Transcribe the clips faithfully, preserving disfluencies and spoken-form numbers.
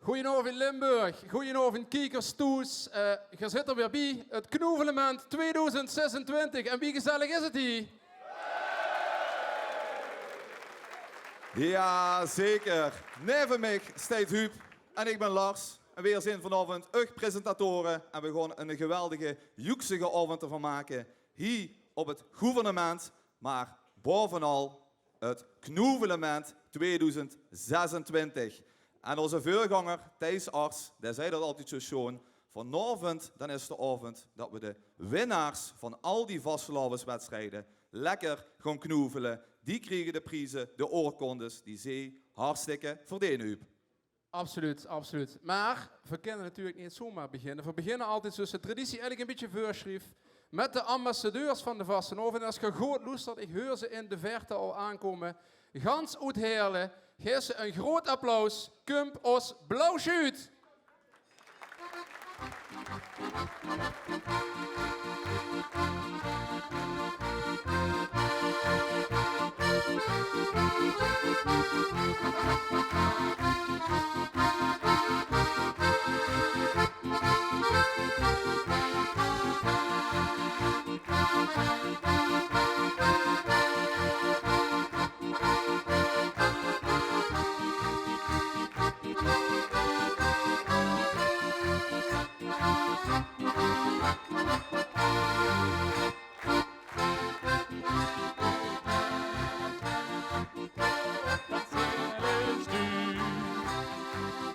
Goojenaovend Limburg, goojenaovend kiekers thoes. Eh, geer zit d'r weer bie, 't Knoevelemint tweedoezend zesentwintig. En wie gezellig is 't hie? Jao, zeker. Neve mich steit Huub en ich bön Lars. En veer zeen vanaovend uch presentatore en veer gaon 'n geweldige, joeksige aovend d'rvan make. Hie op 't gouvernemint, mer baovenal 't Knoevelemint tweedoezend zesentwintig. En ózze veurganger, Thijs Arts, dae zag dat altied zoe sjoon: vanaovend, dan is d'n aovend dat v'r de winnaars van al die vastelaoveswedstrieje lekker gaon knoevele. Die kriege de prieze, de oorkondes, die ze hartstikke verdene, Huub. Absoluut, absoluut. Mer v'r kinne natuurlik neet zomer beginne. V'r beginne altied zoeas de traditie eigelik 'n bietje veursjrief, mit de ambassadeurs van de vastelaovend. En es geer good loestert, ich heur ze in de verte al aankómme. Gans oet Heële, gaef ze 'n groot applaus. Kump ós Blauw Sjuut!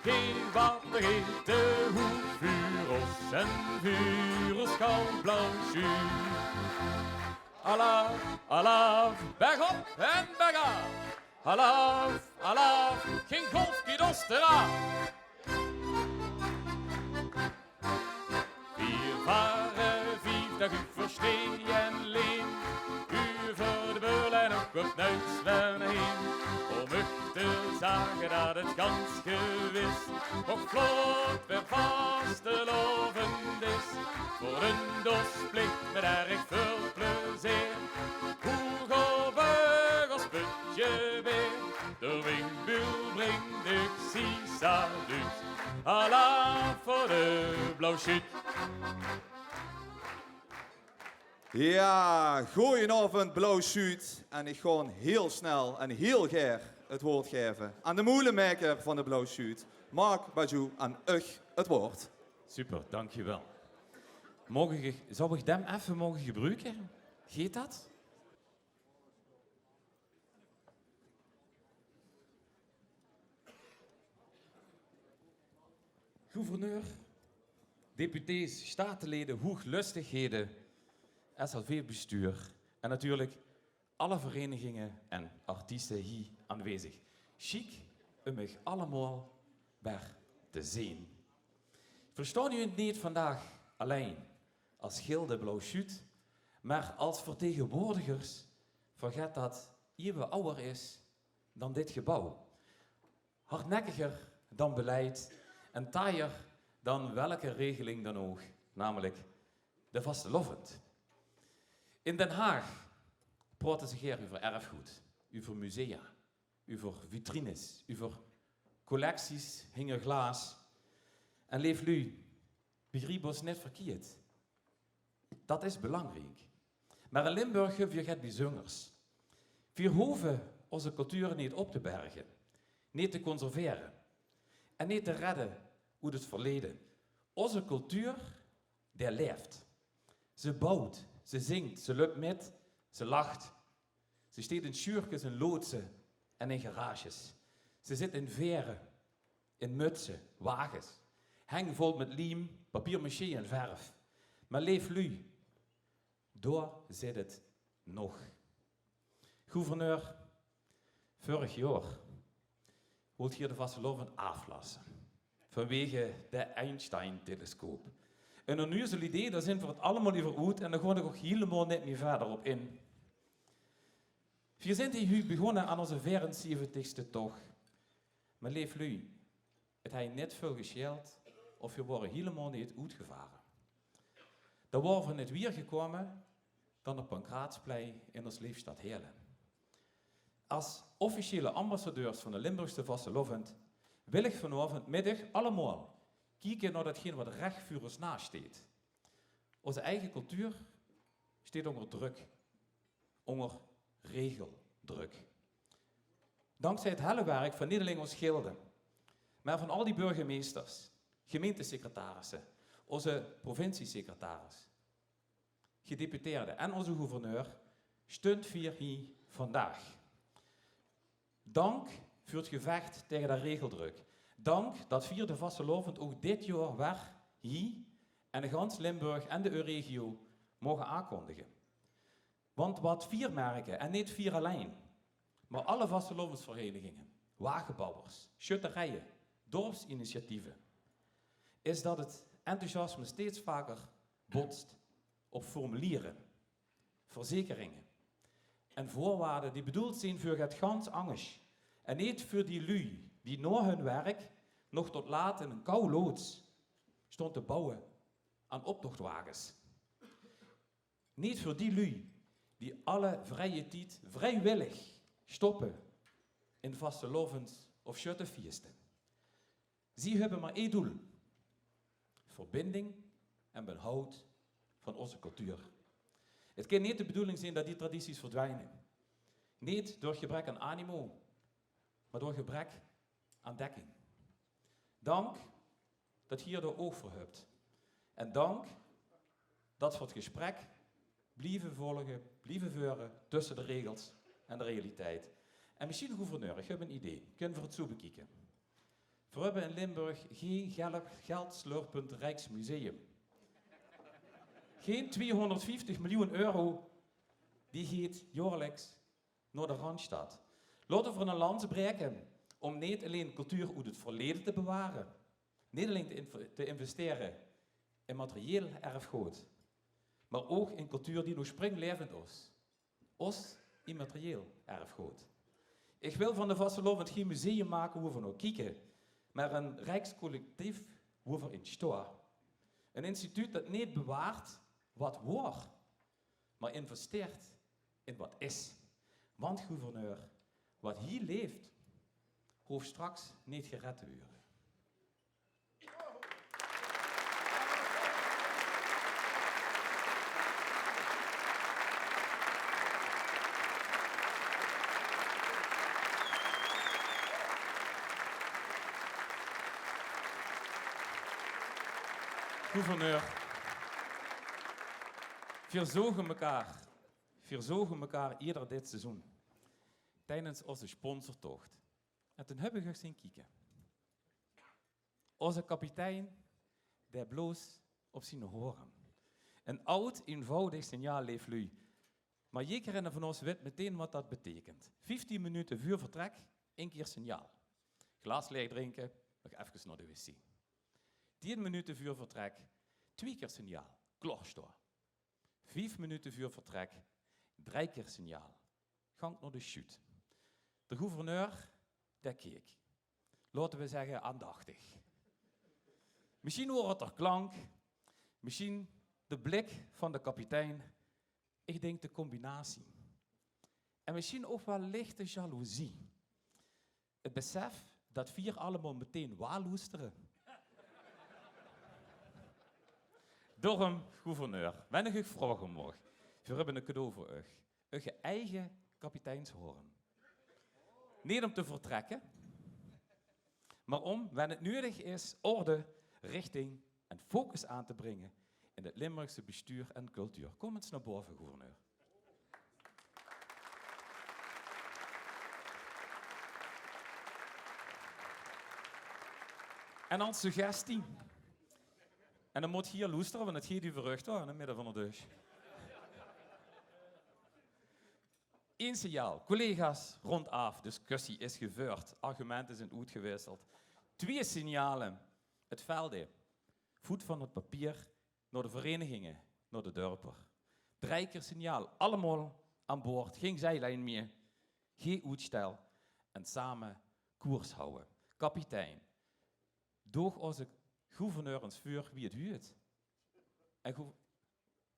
Gein water heet te hoeg vuur ós en vuur ós kald Blauw Sjuut. Alaaf, alaaf, bergop en bergaaf. Alaaf, alaaf, gein golf kiet ós d'raaf. Veer vare vief daag euver sjtee en leen, euver de Beul en ouch op Nuits weer heen, óm uch te zage dat 't gans gewis ouch vlot weer vastelaovend is. Veur 'n dosplich mit erg väöl plezeer, hoeg op uch ós pötje beer. De windbuul bringk dich zie saluut. Alaaf veur de Blauw Sjuut. Jao, goojenaovend Blauw Sjuut. En ich gaon hiel snel en hiel gaer 't waord gaeve aan de moelemaeker van de Blauw Sjuut, Mark Bajou, aan uch 't waord. Super, dankjewel. Maag ich, zou ich dem effe moge gebruke? Geit dat? Gouverneur, deputees, statenlede, hoeglöstighede, S L V-bestuur en natuurlik alle vereiniginge en artieste hie aanwezig. Sjiek óm uch allemaol weer te zeen. Veer staon hie neet vandaag allein es gilde Blauw Sjuut, mer es vertegenwoordigers van get dat ieuwe awwer is dan dit gebouw. Hardnekkiger dan beleid en taaier dan welke regeling dan ouch, namelik de vastelaovend. In Den Haag praote ze gaer euver erfgood, euver musea, euver vitrines, euver collecties hinger glaas. En leef luuj, begriep ós neet verkierd. Dat is belangriek. Mer in Limburg höbbe veer get bezunjers. Veer hove ózze cultuur neet op te berge, neet te conservere en neet te redde oet 't verleje. Ózze cultuur, dae laef. Ze bouwt, ze zingk, ze löp mit, ze lach. Ze steit in sjuurkes, in loodse en in garages. Ze zit in vaere, in mutse, wages. Heng vol mit liem, papier-maché en verf. Mer leef luuj, dao zit 't nog. Gouverneur, vörig jaor wolt geer de vastelaovend aaflasse vanwege de Einstein-telescoop. 'n Onnuzel idee, dao zeen veer 't allemaol euver oet en dao gaon ich ouch hielemaol neet mie wiejer op in. Veer zeen hie huuj begonne aan ózze veerenzeventigste toch. Mer leef luuj, 't haw neet väöl gesjeeld of veer wore hielemaol neet oetgevare. Dan wore veer neet wiejer gekómme dan op Pancraatsplein in ós leef stad Heële. Es officiële ambassadeurs van de Limburgse vastelaovend Wil ich vanaovend mit uch allemaol kieke nao datgeen wat rech veur ós naas steit. Ózze eige cultuur steit ónger drök, ónger regeldrök. Dankzij 't helle werk van neet allein ós gilde, mer van al die burgemeesters, gemeintesecretarisse, ózze provinciesecretaris, gedeputeerde en ózze gouverneur stunt veer hie vandaag. Dank veur 't gevech taenge de regeldrök. Dank dat veer de vastelaovend ouch dit jaor weer hie en in gans Limburg en de Euregio moge aankondige. Want wat veer merke, en neet veer allein, mer alle vastelaovesvereiniginge, wagebouwers, sjötterieje, dorpsinitiatieve, is dat 't enthousiasme steeds vaker botst op formuliere, verzekeringe en veurwaarde die bedoeld zeen veur get gans angers en neet veur die luuj die nao hun werk nog tot laat in ein kaw loods stónge te bouwe aan optochtwages. Neet veur die luuj die alle vrieje tied vriewillig stoppe in vastelaovends- of sjöttefieëste. Zie höbbe mer ee doel: verbinding en behoud van ózze cultuur. 't Kin neet de bedoeling zeen dat die tradities verdwiene. Neet door gebrek aan animo, mer door gebrek aan dekking. Dank dat geer dao oug veur höbt. En dank dat veer 't gesprek blieve volge, blieve veure tösse de regels en de realiteit. En mesjien, gouverneur, ich höb ein idee. Kinne veer 't zoe bekieke? Veer höbbe in Limburg gee gel-, geldslurpend Rijksmuseum. Gee tweehonderdvieftig miljoen euro, die geet jaorliks nao de Randstad. Laote veer ein lans braeke óm neet allein cultuur oet 't verleje te beware, neet allein te inv-, te investere in materieel erfgood, mer ouch in cultuur die nog springlaevend is. Ós immaterieel erfgood. Ich wil van de vastelaovend gee museum make woe veer nao kieke, mer ein rijkscollectief woe veer in stoa. Ein instituut dat neet bewaart wat waor, mer investeert in wat is. Want, gouverneur, wat hie leef, hoof straks neet gered te waere. Gouverneur, veer zoge mekaar, veer zoge mekaar ieëder dit seizoen tiedes ózze sponsortoch. En toen höb ich ós zeen kieke. Ózze kapitein, dae blaos op zien hoorn. Ein aad, einvoudig signaal, leef luuj. Mer jeker eine van ós wit meteen wat dat beteikent. Vieftien minute veur vertrek, ein kier signaal. Glaas laeg drinke, nog efkes nao de wc. Tien minute veur vertrek, twieë kier signaal. Klaorstoa. Vief minute veur vertrek, drei kier signaal. Gank nao de sjuut. De gouverneur, dae keek, laote we zègke, aandachtig. Mesjien waor 't d'r klank, mesjien de blik van de kapitein. Ich dink de combinatie. En mesjien ouch waal lichte jaloezie. 't Besef dat veer allemaol meteen waal loestere. Daorum, gouverneur, wen ich uch vraoge maag, veer höbbe e cadeau veur uch. Eur eige kapiteinshoorn. Neet óm te vertrèkke, mer óm, wen 't nuuedig is, orde, richting en focus aan te bringe in 't Limburgse bestuur en cultuur. Kóm ins nao bove, gouverneur. En als suggestie, en dan mót geer loestere, want 't geit euver uch dao in 't midde van de dusj. Eén signaal. Collega's, rondaaf, discussie is geveurd, argumente zeen oetgewisseld. Twieë signale. 't Veld in. Voet van 't papier nao de vereiniginge, nao de dörper. Drei kier signaal, allemaol aan boord, gein zijlien mieë, gee oetstel en same koers hawwe. Kapitein, doog ózze gouverneur ins veur wie 't huurt. En gou-,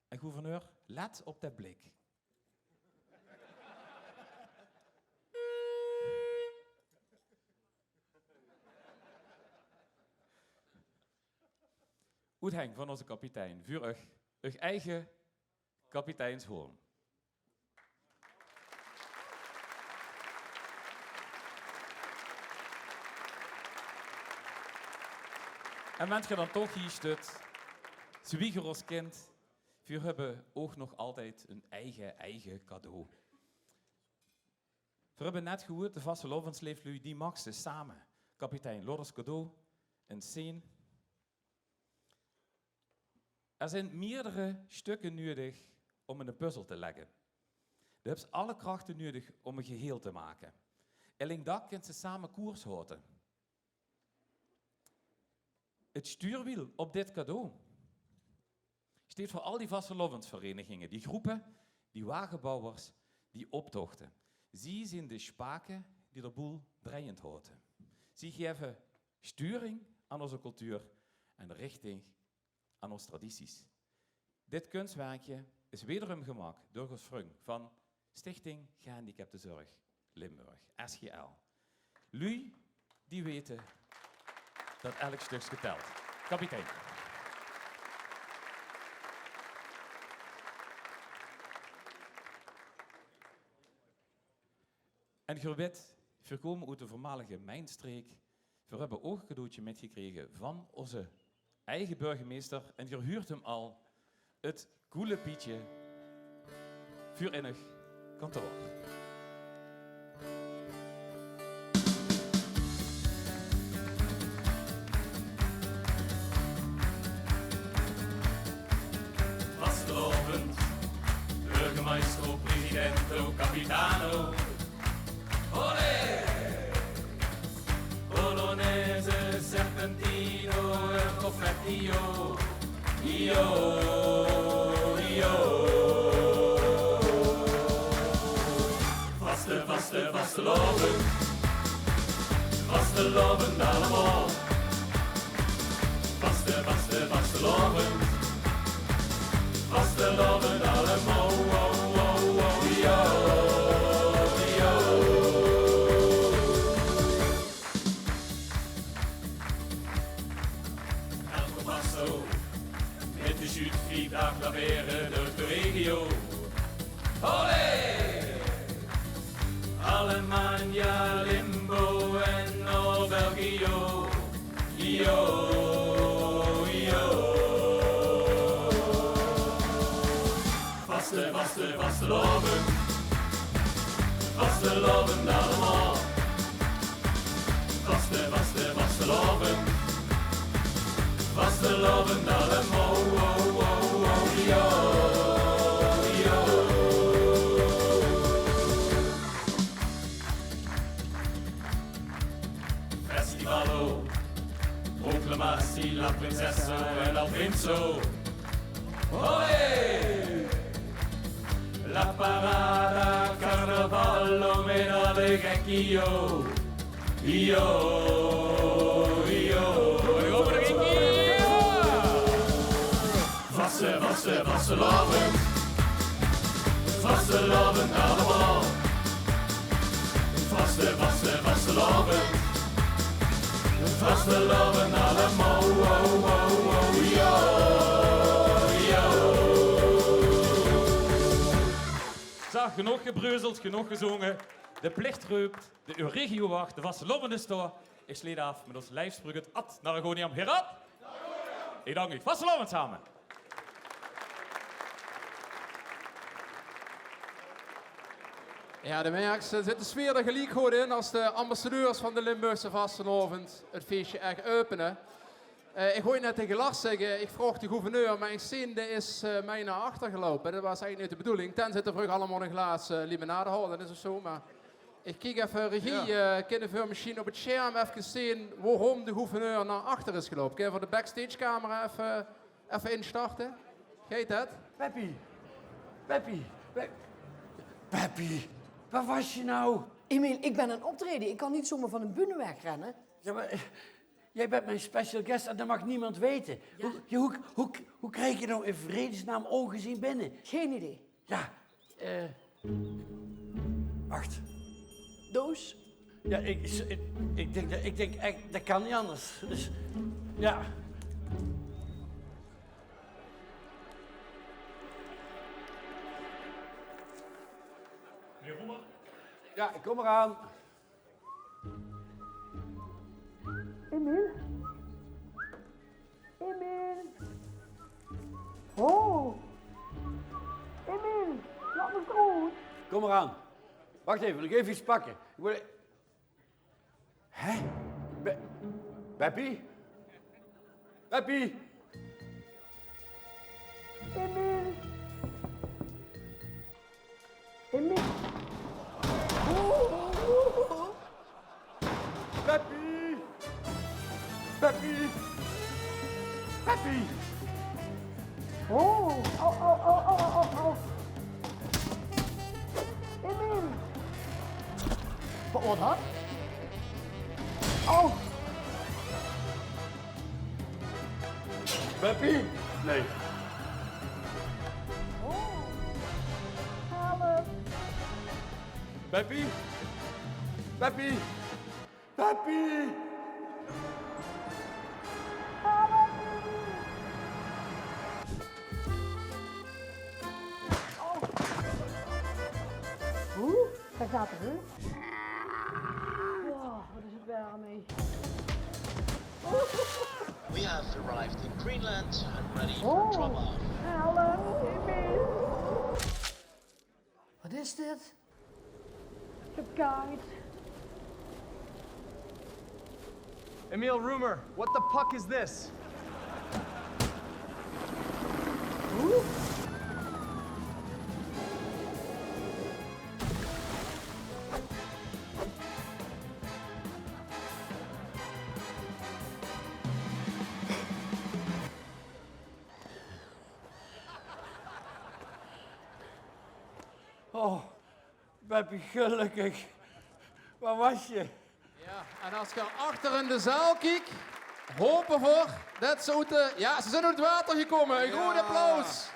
en gouverneur, let op de blik. Good, Henk, van ózze kapitein. Vuur uch, uch eige kapiteinshoorn. En wens geer dan toch hie stut, zoewie geer ós kint, vuur höbbe ouch nog altied ein eige, eige cadeau. Vuur höbbe net gehuurd, de vastelaovesleefluuj, die makste same. Kapitein, laot ós cadeau ins zeen. D'r zeen meerdere stökke nuuedig óm eine puzzel te lègke. De höbs alle krachte nuuedig óm ein geheel te make. Elling dat kinste same koers haote. Het stuurwiel op dit cadeau steet veur al die vastelaovesvereiniginge, die groepe, die wagebouwers, die optochte. Zie zeen de spake die d'r boel dreiend haote. Zie gaeve sturing aan ózze cultuur en richting aan ós tradities. Dit kunstwerkje is wederom gemaak door ós vrung van Stichting Gehandicaptenzorg Limburg, S G L. Luuj die weite dat elk stökske telt. Kapitein. En geer wit, veer kómme oet de veurmalige Mijnstreek. Veer höbbe ouch ein cadeautje mitgekrege van ózze eige burgemeister. En geer huurt 'm al, het Koele Pietje, vuur in eur kantoor. Vastelaovend, burgemeister, presidente, capitano. Olé! Polonaise, serpentino, e confettio. Io, io. Vaste, vaste, vastelaovend. Vastelaovend allemaol. Vaste, vaste, vastelaovend. Vastelaovend allemaol. Wow, wow, wow, io, io. Elke vasteloavend mit de sjuut vief daag lavere door de regio. Olé! Alemannia, Limbo en nao Belgio. Io, io. Vaste, vaste, vastelaovend. Vastelaovend allemaol. Vaste, vaste, vastelaovend. Vastelaovend allemaol. Wow, wow, wow, io, io. Festivalo, proclamatie, la princesse en la prinso. Olé! La parada, carnavallo, met alle gekke, io. Io, io. Vaste, vaste, vastelaovend. Vastelaovend allemaol. Vaste, vaste, vastelaovend. Vastelaovend allemaol. Wow, wow, wow, io, io. Zo, genóg gebreuzeld, genóg gezónge. De plicht reup, de Euregio wach, de vastelaovend is dao. Ich sleet aaf mit ós lijfspreuk, het Ad Narragoniam. Heer Ad, ich dank uch. Vastelaovend same. Jao, de merks, eh, zit de sfeer d'r geliek good in es de ambassadeurs van de Limburgse vastelaovend het feesje ech äöpene. Eh, ich hoor net taenge Lars zègke, ich vraog de gouverneur, mer ich zeen, dae is, eh, mei nao achter geloupe. Det waas eigelik neet de bedoeling, tenzij d'r vrug allemaol ein glaas, eh, limonade haoje, det is ouch zo, mer ich kiek effe, regie, eh, kinne v'r mesjien op het sjerm effe zeen waorom de gouverneur nao achter is geloupe? Kinne v'r de backstagecamera effe, effe instarte? Geit det? Peppie. Peppie. Pe-, Peppie. Waat waas det noe? Emile, ich bön aan 't optraeje. Ich kan neet zomer van ein bühne wegrenne. Jao, mer, eh, Jij bent mijn special guest en dat mag niemand weten. Ja. Hoe, je, hoe, hoe, hoe krijg je nou in vredesnaam ongezien binnen? Geen idee. Ja, eh, wacht. Doos? Ja, ik, ik, ik denk dat, ik denk echt, dat kan niet anders. Dus, ja. Ja, ik kom eraan. Emile? Emile? Oh! Emile, laot mich good. Kom eraan. Wacht even, nog even iets pakken. Ik moet... Hè? Be-, Beppie? Beppie? Emile? Emile? Beppie! Beppie! Beppie! Oh, au, au, au. Emile! Wat waor dat? Au! Beppie? Nee. Oh. Help! Beppie? Beppie? Beppie! Help! Oh. Oeh, daar gaat er, hè? Wow, wat is het warm, hè? We have arrived in Greenland and ready for drop-off. Help, Emile. Wat is dit? Ik heb kaart. Emile Rumor, what the fuck is this? Oh, Beppie, gelukkig. Waar was je? Ja, en as ge achter in de zaal kiek, hope v'r det ze oet de, ja, ze zeen oet 't water gekómme. Ein groot applaus.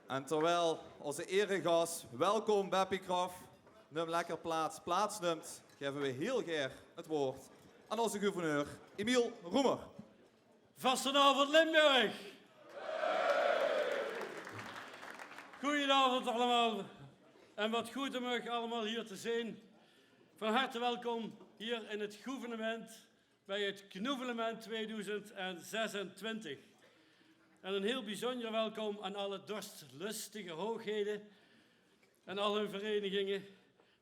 En terwijl onze eregas, welkom Beppie Kraft, num lekker plaats, plaatsnumt, gaeve we heel gaer het woord aan onze gouverneur Emile Roemer. Vastenaovend Limburg! Goeienaovend allemaal. En wat good um uch allemaal hier te zeen. Van harte welkom hier in het gouvernement bij het Knoevelement tweeduizend zesentwintig. En een heel bijzonder welkom aan alle dorstlustige hoogheden en al hun verenigingen,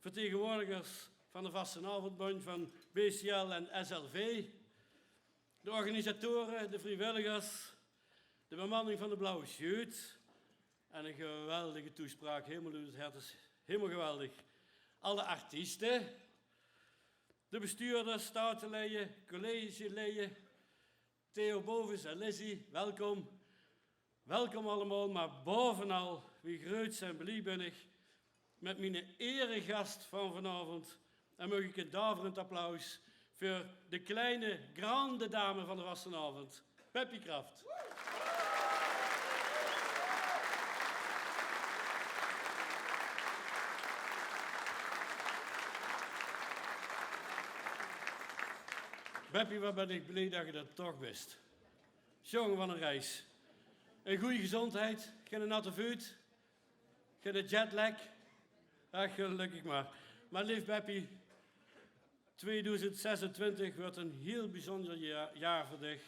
vertegenwoordigers van de Vastenaovendbond, van B C L en S L V, de organisatoren, de vrijwilligers, de bemanning van de Blauwe Sjuut en een geweldige toespraak, helemaal uit het hart, is helemaal geweldig. Alle artiesten, de bestuurders, statenleden, collegeleden, Theo Bovens en Lizzie, welkom. Welkom allemaal, maar bovenal, wie greuts en blie bin ich mit miene eregast van vanaovend. En maag ich ein daverend applaus veur de kleine grande dame van de vastenaovend, Beppie Kraft. Beppie, wat bin ich blie det ge d'r toch bis. Jóng, wat ein reis. In goeie gezondheid, geine natte vuut, geine jetlag. Ach, gelukkig maar. Maar leef Beppie, tweeduizend zesentwintig wuuert ein hiel bezunjer jea-, jaor veur dich.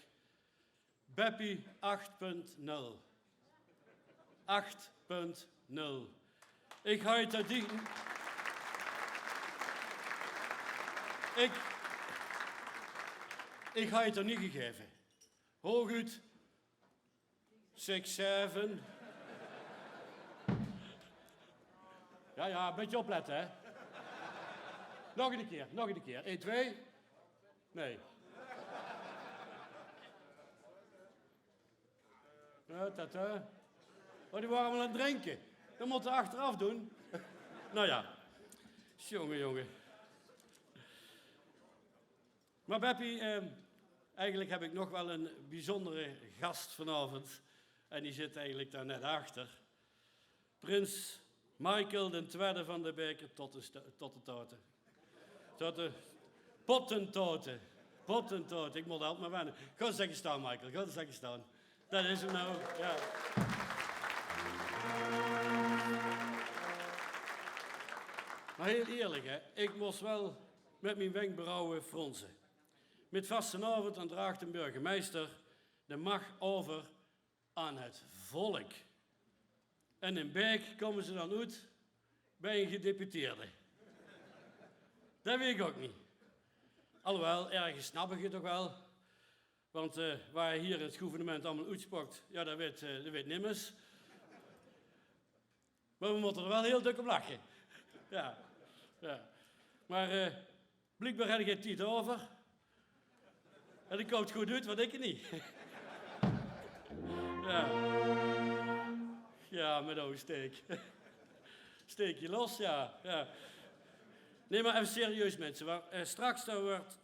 Beppie acht punt nul. Acht punt nul. Ich haw 't d'r die, ich, ich haw 't d'r nie gegaeve. Hooguut six seven. Ja, ja, ein bietje oplette, hè. Nog ein kier, nog ein kier. Ein, twee. Nee. Ja, dat, hè. Oh, die wore allemaal aan 't drinke. Dat mótte v'r achteraf doon. Nou ja. Jónge, jónge. Maar Beppie, eh, Eigelik heb ik nog wel een biezóndere gast vanaovend. En die zit eigelik dao net achter. Prins Michael d'n Twiede van de Beker tot de sta-, tot de tote. Tot de pottentote. Pottentote. Ik mot altied maar wenne. Gaon ins lekker staon, Michael. Gaon ins lekker staon. Det is 'm now. Ja. Maar heel eerlik, hè. Ik mos wel met mien wenkbrauwe fronse. Met vastelaovend dan draagt de burgemeister de mach over aan het volk. En in Beek kome ze dan oet bij een gedeputeerde. Det weet ik ok niet. Alhoewel, ergens snap ik het toch wel. Want, eh, wat hij hier in het gouvernement allemaal oetspokt, ja, det weet, eh, det weet nimmes. Maar we motte er wel heel duk op lache. Ja, ja. Maar, eh, bliekbaar heb ik geen tied over. En ik koop het goed uit, wat ik niet. Ja. Ja, met ouwe steek. Steek je los, ja. Ja. Nee, maar even serieus, mensen. Want, eh, straks, daar wordt,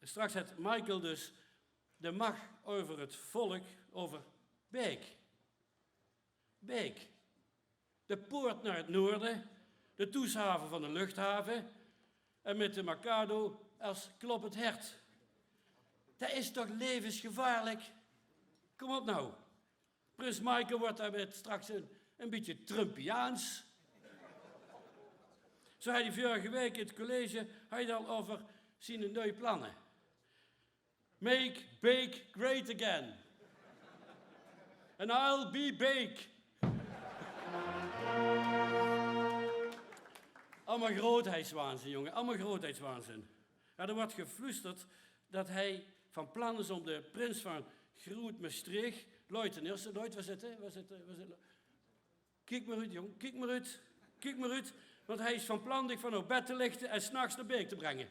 straks het Michael dus de macht over het volk, over Beek. Beek. De poort naar het noorden, de toeshaven van de luchthaven en met de Mikado als kloppend hert. Det is toch levensgevaarlijk? Kom op nou. Prins Michael wordt daarmee straks een, een beetje Trumpiaans. Zo had hij vorige week in het college, had hij het al over zijn nieuwe plannen. Make Beek great again. And I'll be Beek. Allemaal grootheidswaanzin, jongen. Allemaal grootheidswaanzin. Ja, er wordt gefluisterd dat hij van plan is om de prins van Groot Mestreech, Lloyd ten Eerste, Lloyd, waar zit hij? Waar zit hij? Waar zit hij? Kiek maar uit, jong. Kiek maar uit. Kiek maar uit. Want hij is van plan dich van op bed te lichten en 's nachts naar Beek te brengen.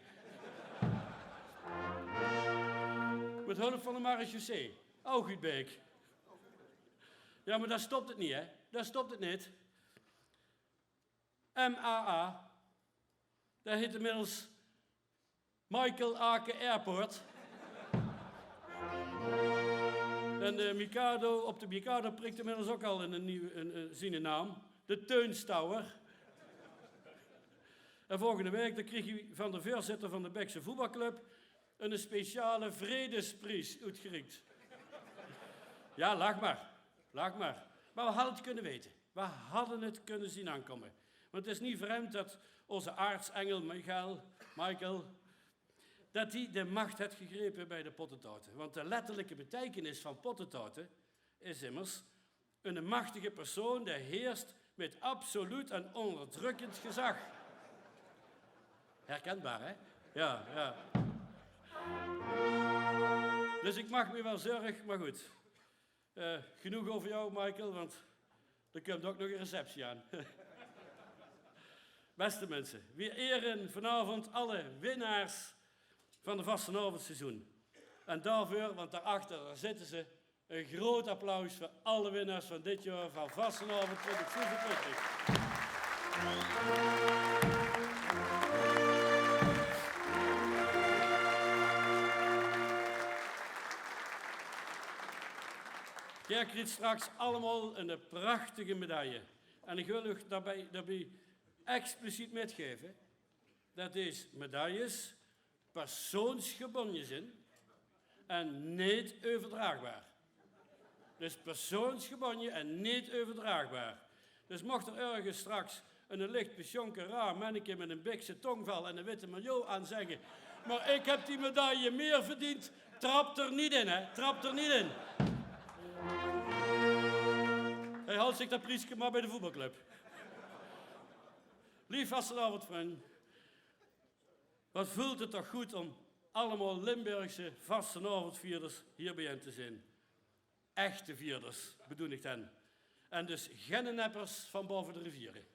Met hulp van de marechaussee. Ook uit Beek. Ja, maar daar stopt het niet, hè. Daar stopt het niet. M A A. Daar heet inmiddels Michael Aken Airport. En de Mikado, op de Mikado prikt inmiddels ook al een, een nieuw, een, een, zijn naam. De Teunstower. En volgende week dan krijg je van de voorzitter van de Beekse voetbalclub een speciale vredesprijs uitgereikt. Ja, lach maar. Lach maar. Maar we hadden het kunnen weten. We hadden het kunnen zien aankomen. Want het is niet vreemd dat onze aartsengel Michael, Michael, dat hij de macht heeft gegrepen bij de pottentoten. Want de letterlijke beteikenis van pottentoten is immers een machtige persoon die heerst met absoluut en onderdrukkend gezag. Herkenbaar, hè? Ja, ja. Dus ik maak me wel zorg, maar goed. Eh, genoeg over jou, Michael, want er komt ook nog een receptie aan. Beste mensen, we eren vanavond alle winnaars van de vastelaovendsseizoen. En daarvoor, want daarachter, daar zitten ze, een groot applaus voor alle winnaars van dit jaar van vastelaovend twintig zesentwintig. Geer kriegt straks allemaal een prachtige medaille. En ik wil u daarbij, daarbij expliciet metgeven dat deze medailles persoonsgebonje zien en niet overdraagbaar. Dus persoonsgebonje en niet overdraagbaar. Dus mocht er ergens straks een licht besjonken raar menneke met een bikse tongval en een witte maillot aan zeggen: "Maar ik heb die medaille meer verdiend", trap er niet in, hè. Trap er niet in. Hij haalt zich dat prieske maar bij de voetbalclub. Lief vastelaovendvriend, wat voelt het toch goed om allemaal Limburgse vastelaovendvierders hier bijeen te zien. Echte vierders, bedoel ik dan. En dus genne neppers van boven de rivieren.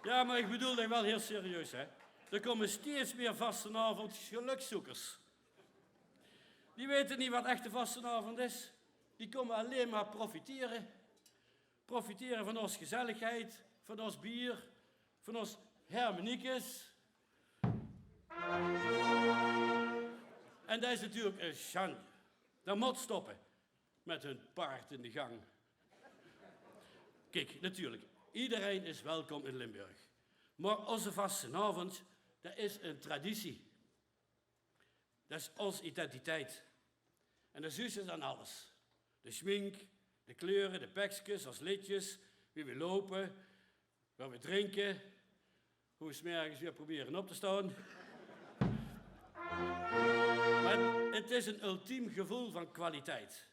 Ja, maar ik bedoel dat wel heel serieus, hè. Er komen steeds meer vastelaovendgelukzoekers. Die weten niet wat echte vastelaovend is. Die komen alleen maar profiteren. Profiteren van ons gezelligheid, van ons bier, van ons hermeniekes. En det is natuurlik ein sjande. Det mót stoppe mit hun paard in de gang. Kiek, natuurlik, ederein is welkom in Limburg. Mer ózze vastenaovend, det is ein traditie. Det is ós identiteit. En det zuus se aan alles. De sjmink, de kleure, de pekskes, ós leedjes, wie we loupe, wat we drinke, hoe we 's mergens weer probere op te staon. Mer het is ein ultiem geveul van kwaliteit.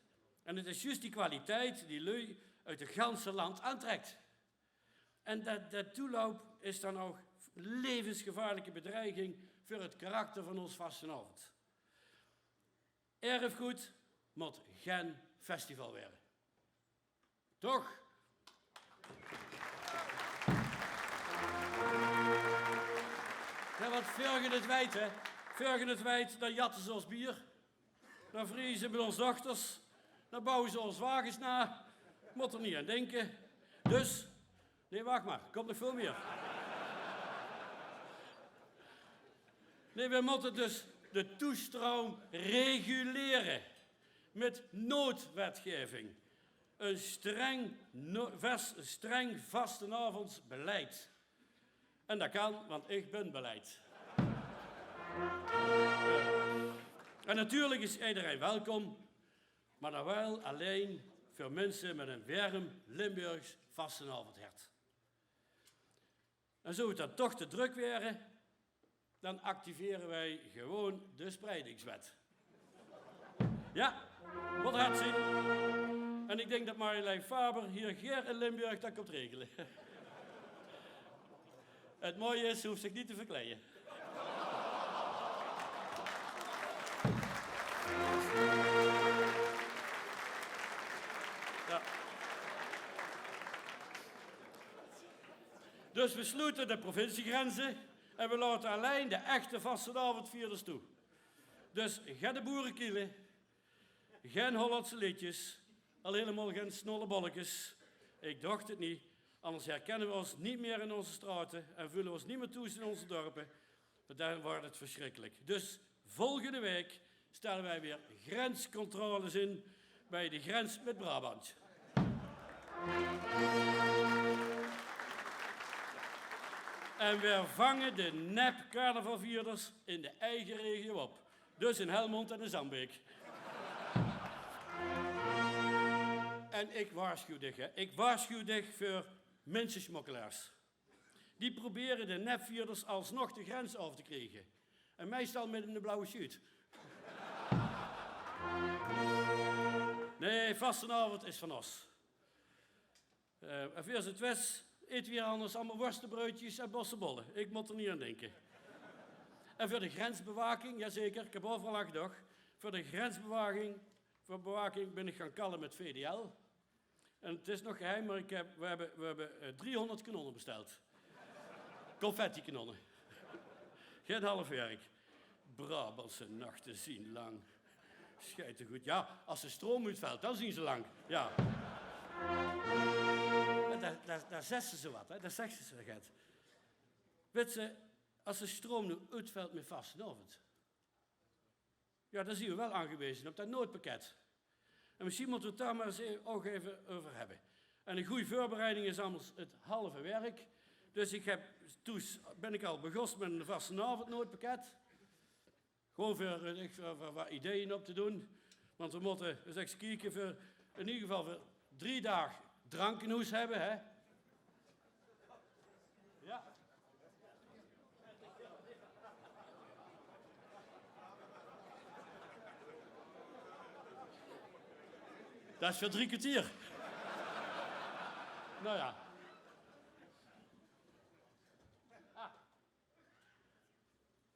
En het is juus die kwaliteit die luuj oet het ganse land aantrekt. En det, det toeloup is dan ouch levensgevaarlike bedreiging veur het karakter van ós vastenaovend. Erfgood mót gen festival waere. Toch? Jao, want veur ge het weit, hè, veur ge het weit, dan jatte ze ós bier. Dan vrieje ze mit ós dochters. Dan bouwe ze ós wages na. Mót er neet aan dinke. Dus, nae, wach mer. Kump nog väöl mier. Nae, we mótte dus de toestroum regulere mit noodwetgeving. Ein streng no-, vas-, ein streng vastenaovendsbeleid. En det kan, want ich bin beleid. En natuurlik is ederein welkom, mer dan waal allein veur minse mit ein werm Limburgs vastenaovendshert. En zou het dan toch te druk waere, dan activere wij gewoon de spreidingswet. Jao, mót hard zeen. En ich dink det Marjolein Faber hier gaer in Limburg det kump regele. Het mooie is, ze hoof zich neet te verkleie. Jao. Dus we sloete de provinciegrenze en we laote allein de echte vastenaovendvierders toe. Dus gen de boerekiele, gen Hollandse leedjes, al hielemaol gen snolle bollekes. Ich docht het neet, anders herkenne we ós neet mier in ózze straote en veule we ós neet mier thoes in ózze dörpe. Dan wuuert het versjrikkelik. Dus volgende waek stelle wij weer grenscontroles in bij de grens met Brabant. En we vange de nep-carnavalvierders in de eige regio op. Dus in Helmond en in Zandbeek. En ich waarsjuw dich, hè. Ich waarsjuw dich veur minsjesmokkelaars. Die probere de nepvierders alsnog de grens aof te kriege. En meistal mit ein blauwe sjuut. Nae, vastenaovend is van ós. Eh, en veur ze het wis, ete we hier anders allemaol worstebreudjes en bossebolle. Ich mót er neet aan dinke. En veur de grensbewaking, jazeker, ich höb euveral aan gedach. Veur de grensbewaking, veur bewaking bin ich gaon kalle mit V D L. En het is nog geheim, mer ich höb, we höbbe, we höbbe, eh, driehonderd kanonne besteld. Confettikanonne. Gen half werk. Brabantse nachte zien lang. Sjeidegood. Jao, as de stroum oetvelt, dan zien ze lang. Jao. En dao, dao, dao zègke ze wat, hè. Dao zègke ze get. Wits se, as de stroum noe oetvelt mit vastenaovend, jao, dan zien we waal aangeweze op det noodpakket. En mesjien mótte we het dao mer ens e-, ouch effe euver höbbe. En ein gooj veurbereiding is anders het halve werk. Dus ich höb, thoes bin ich al begós mit ein vastenaovendnoodpakket. Gewoon veur, eh, ich, veur, veur wat ideeën op te doon. Want we mótte ens kieke veur, in eder geval veur drie daag drank in hoes höbbe, hè? Jao. Det is veur drie kerteer. Nou jao. Ah.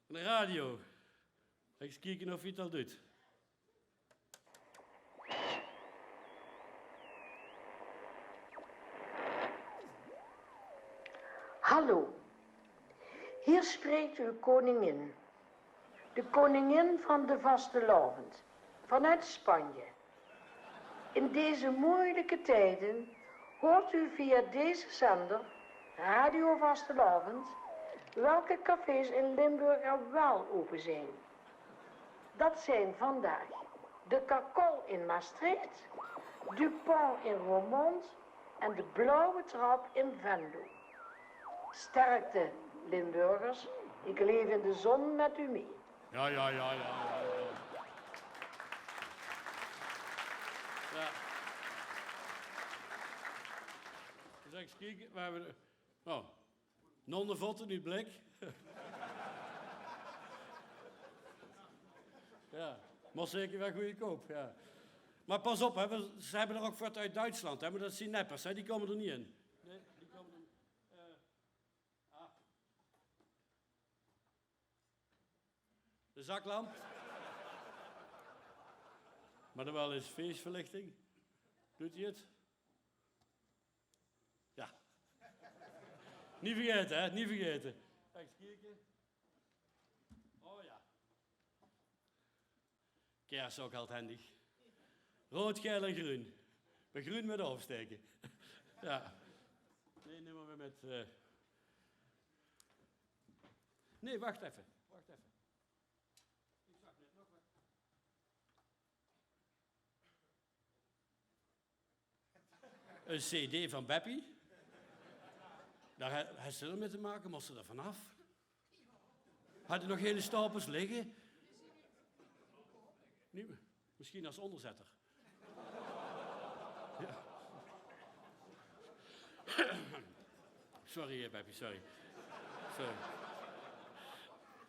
De radio. Ens kieke of ie het al duit. Hallo, hier spreekt uw koningin. De koningin van de vastelaovend, vanuit Spanje. In deze moeilijke tijden hoort u via deze zender, Radio Vastelaovend, Welke cafés in Limburg er wel open zijn? Dat zijn vandaag de Kakol in Maastricht, Dupont in Roermond en de Blauwe Trap in Venlo. Sterkte, Limburgers. Ik leef in de zon met u mee. Ja, ja, ja, ja, ja, ja. Ja. Dus eens kijken, we hebben... Oh. Nonnevotten oet blik. Ja, maar zeker wel goedkoop, ja. Maar pas op, hè, want ze hebben er ook wat uit Duitsland, hè, maar dat zien neppers, hè, die komen er niet in. Nee, die komen er niet. Eh, ah. De zaklamp. Maar dan wel eens feestverlichting. Doet hij het? Ja. Niet vergeten, hè? Niet vergeten. Eens kijken. Oh ja. Kers ook altijd handig. Rood, geel en groen. Maar groen met oversteken. Ja. Nee, neem maar weer met... eh. Nee, wacht even. Wacht even. Ik zag net nog wat. Een cd van Beppie. Daar he-, had ze er met te maken, moest ze er vanaf. Had hij nog hele stapels liggen? Niet, misschien als onderzetter. Ja. Sorry, eh, Beppie, sorry. Sorry.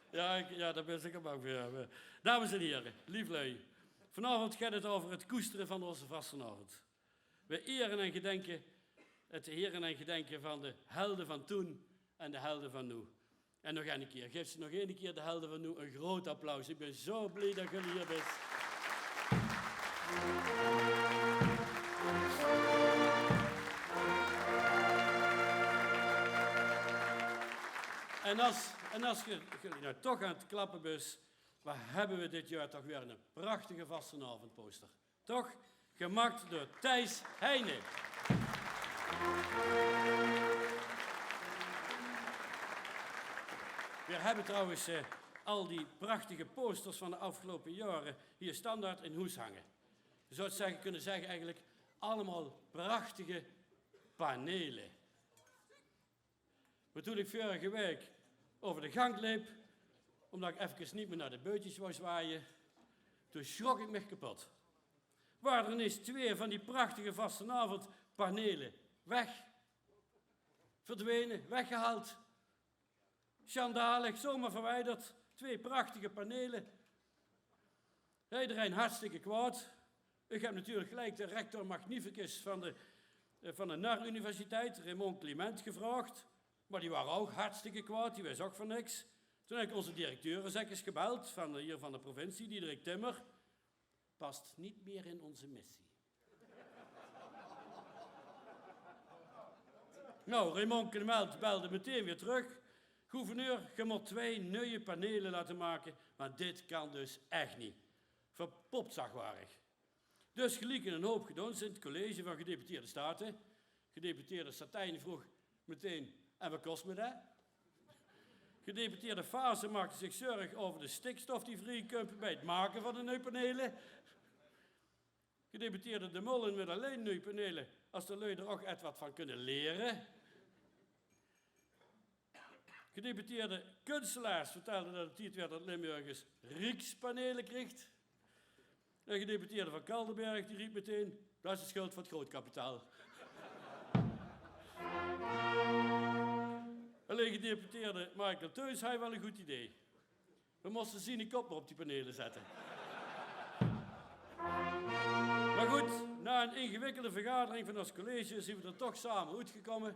Ja, ik, ja, daar ben ik bang voor. Ja. Dames en heren, lief lui. Vanavond gaat het over het koesteren van onze vastenavond. We eren en gedenken, het eren en gedenken van de helden van toen en de helden van nu. En nog een keer, geef ze nog een keer, de helden van nu, een groot applaus. Ik ben zo blij dat jullie hier bent. En als, en als ge, jullie nou toch aan het klappen bent, wat hebben we dit jaar toch weer een prachtige vastenavondposter. Toch? Gemaakt door Thijs Heijnen. We hebben trouwens, eh, al die prachtige posters van de afgelopen jaren hier standaard in hoes hangen. Je zou het zeggen, kunnen zeggen eigenlijk, allemaal prachtige panelen. Maar toen ik vorige week over de gang leep, omdat ik even niet meer naar de beutjes wou zwaaien, toen schrok ik mich kapot. Waren er ineens twee van die prachtige vastenavondpanelen weg. Verdwenen, weggehaald. Schandalig, zomaar verwijderd. Twee prachtige panelen. Iedereen hartstikke kwaad. Ik heb natuurlijk gelijk de rector magnificus van de, eh, van de NAR Universiteit, Raymond Clement, gevraagd. Maar die waren ook hartstikke kwaad, die wist ook van niks. Toen heb ik onze directeurenzekjes gebeld van de, hier van de provincie, Diederik Timmer. Past niet meer in onze missie. Nou, Raymond Clement belde meteen weer terug. Gouverneur, ge moet twee nieuwe panelen laten maken, want dit kan dus echt niet. Verpopt zagwaardig. Dus geliek een hoop gedaan in het college van gedeputeerde staten. Gedeputeerde Satijn vroeg meteen: "En wat kost me dat?" Gedeputeerde Fase maakte zich zorg over de stikstof die vrijkomt bij het maken van de nieuwe panelen. Gedeputeerde De Molen wil alleen nieuwe panelen als de lui er ook echt wat van kunnen leren. Gedeputeerde Kunstelaars vertelde dat het tijd werd dat Limburg eens riekspanelen kreeg. En gedeputeerde Van Kaldenberg, die riep meteen: "Dat is de schuld van het grootkapitaal." Alleen gedeputeerde Michael Teuns had wel een goed idee. We moesten zien kop maar op die panelen zetten. Maar goed, na een ingewikkelde vergadering van ons college zien we er toch samen uitgekomen.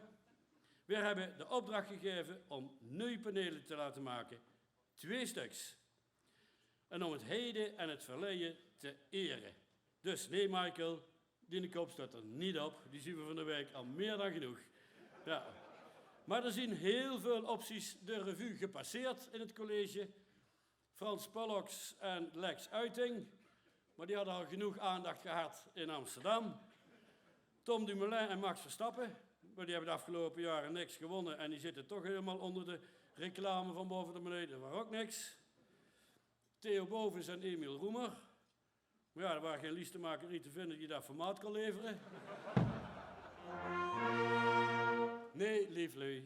We hebben de opdracht gegeven om nieuwe panelen te laten maken. Twee stuks. En om het heden en het verleden te eren. Dus nee, Michael, die kop staat er niet op. Die zien we van de week al meer dan genoeg. Ja. Maar er zijn heel veel opties de revue gepasseerd in het college. Frans Pollux en Lex Uiting. Maar die hadden al genoeg aandacht gehad in Amsterdam. Tom Dumoulin en Max Verstappen. Maar die hebben de afgelopen jaren niks gewonnen en die zitten toch helemaal onder de Reclame van Bove de Meneut, det waas ouch niks. Theo Bovens en Emiel Roemer. Mer jao, d'r waas gein liestemakerie te vinje die det formaat kós levere. Nae, leef luuj,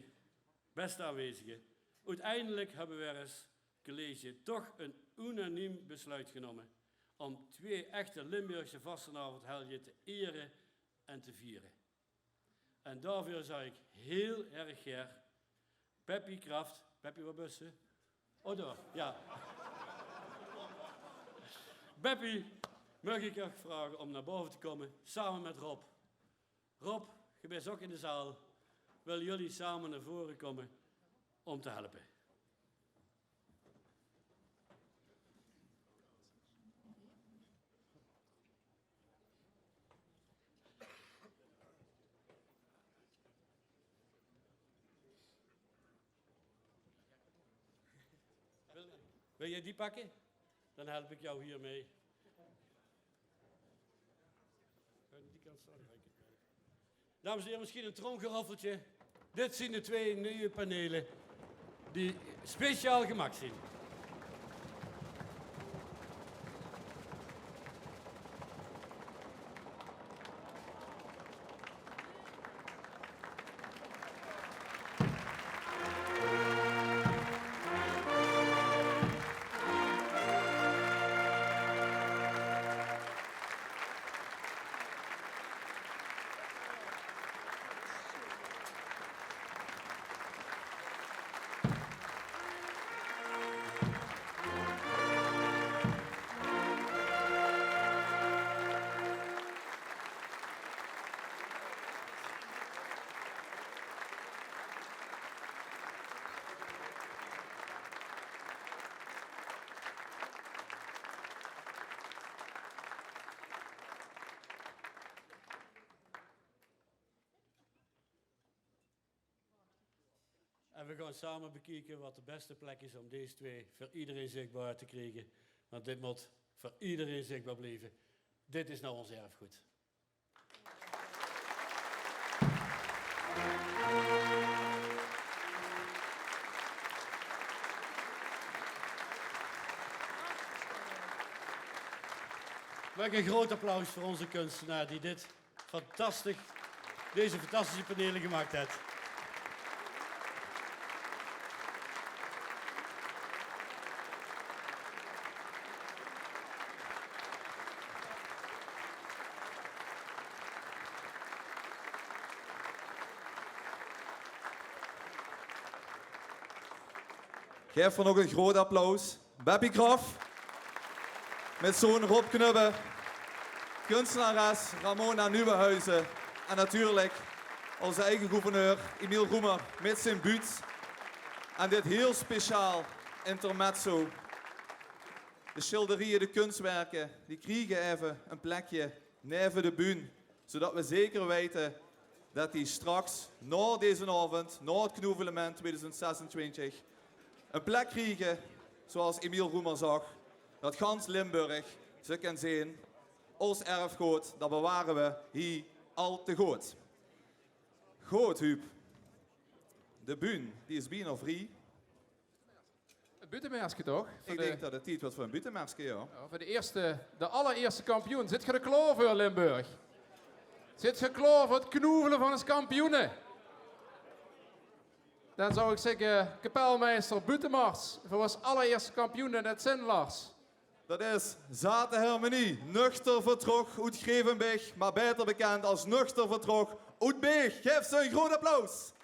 beste aanwezige. Oeteindelik höbbe veer es college toch ein unaniem besluit genómme óm twee echte Limburgse vastelaovendhelje te ere en te viere. En daoveur zag ich hiel erg gaer Beppie Kraft. Beppie, wo bös se? Oh, dao, jao. Beppie, maag ich dich vraoge óm nao bove te kómme, same mit Rob. Rob, doe bös ouch in de zaal. Wille geer same nao vore kómme óm te helpe? Wil, wil jij die pakken? Dan help ik jou hier mee. Aan die kant staan. Dames en heren, misschien een tromgeroffeltje. Dit zien de twee nieuwe panelen die speciaal gemaakt zien. En we gaan samen bekijken wat de beste plek is om deze twee voor iedereen zichtbaar te krijgen. Want dit moet voor iedereen zichtbaar blijven. Dit is nou ons erfgoed. Maak een groot applaus voor onze kunstenaar die dit fantastisch, deze fantastische panelen gemaakt heeft. Gaef v'r nog ein groot applaus. Beppie Kraft, mit zoon Rob Knubbe, kunstenares Ramona Nieuwenhuizen en natuurlijk ózze eige gouverneur Emiel Roemer mit zien buut. En dit hiel speciaal intermezzo. De sjilderieë, de kunswerke, die kriege effe ein plekje neve de bühne, zodat we zeker weite dat die straks, nao dezen aovend, nao 't Knoevelemint tweeduizend zesentwintig, ein plek kriege, zoals Emiel Roemer zag, dat gans Limburg ze kan zeen. Ós erfgood, dat beware we hie al te good. Good, Huub. De bühne, die is bienao vrie. Ein buuttemerske toch? Ich dink dat 't tied wuuert veur ein buuttemerske, jao. Jao, veur de eerste, de allerierste kampioen. Zit geer d'r klaor veur, Limburg? Zit geer klaor veur 't knoevele van ós kampioene? Dan zou ich zègke, kapelmeister, buuttemars veur ós allerierste kampioen, en det zeen Lars. Dat is Zate Hermenie, nuchter vertrok oet Grevenbich, mer baeter bekènd es nuchter vertrok oet Beeg. Gaef ze ein groot applaus.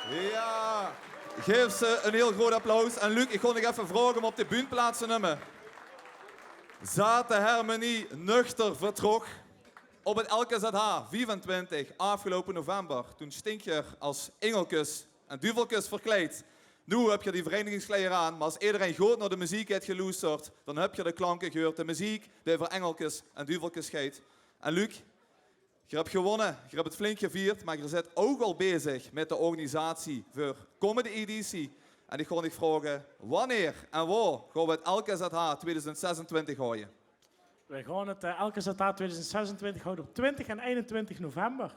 Jao, gaef ze ein hieël groeët applaus. En Luc, ich gaon dich effe vraoge óm op de bühne plaats te numme. Zaat de hermenie nuchter vertroch op 't L K Z H viefentwintig aafgeloupe november. Toen stingt geer es ingelkes en duvelkes verkleid. Noe höb geer die vereinigingskleier aan, mer es ederein good nao de meziek haet geloesterd, dan höb geer de klanke gehuurd. De meziek die euver ingelkes en duvelkes geit. En Luc, geer höb gewónne, geer höb 't flink gevierd, mer geer zeet ouch al bezig mit de organisatie veur kómmende editie. En ich gaon dich vraoge, wanneer en wo gaon v'r 't L K Z H tweeduizend zesentwintig haoje? V'r gaon 't, eh, L K Z H tweeduizend zesentwintig haoje op twintig en einentwintig november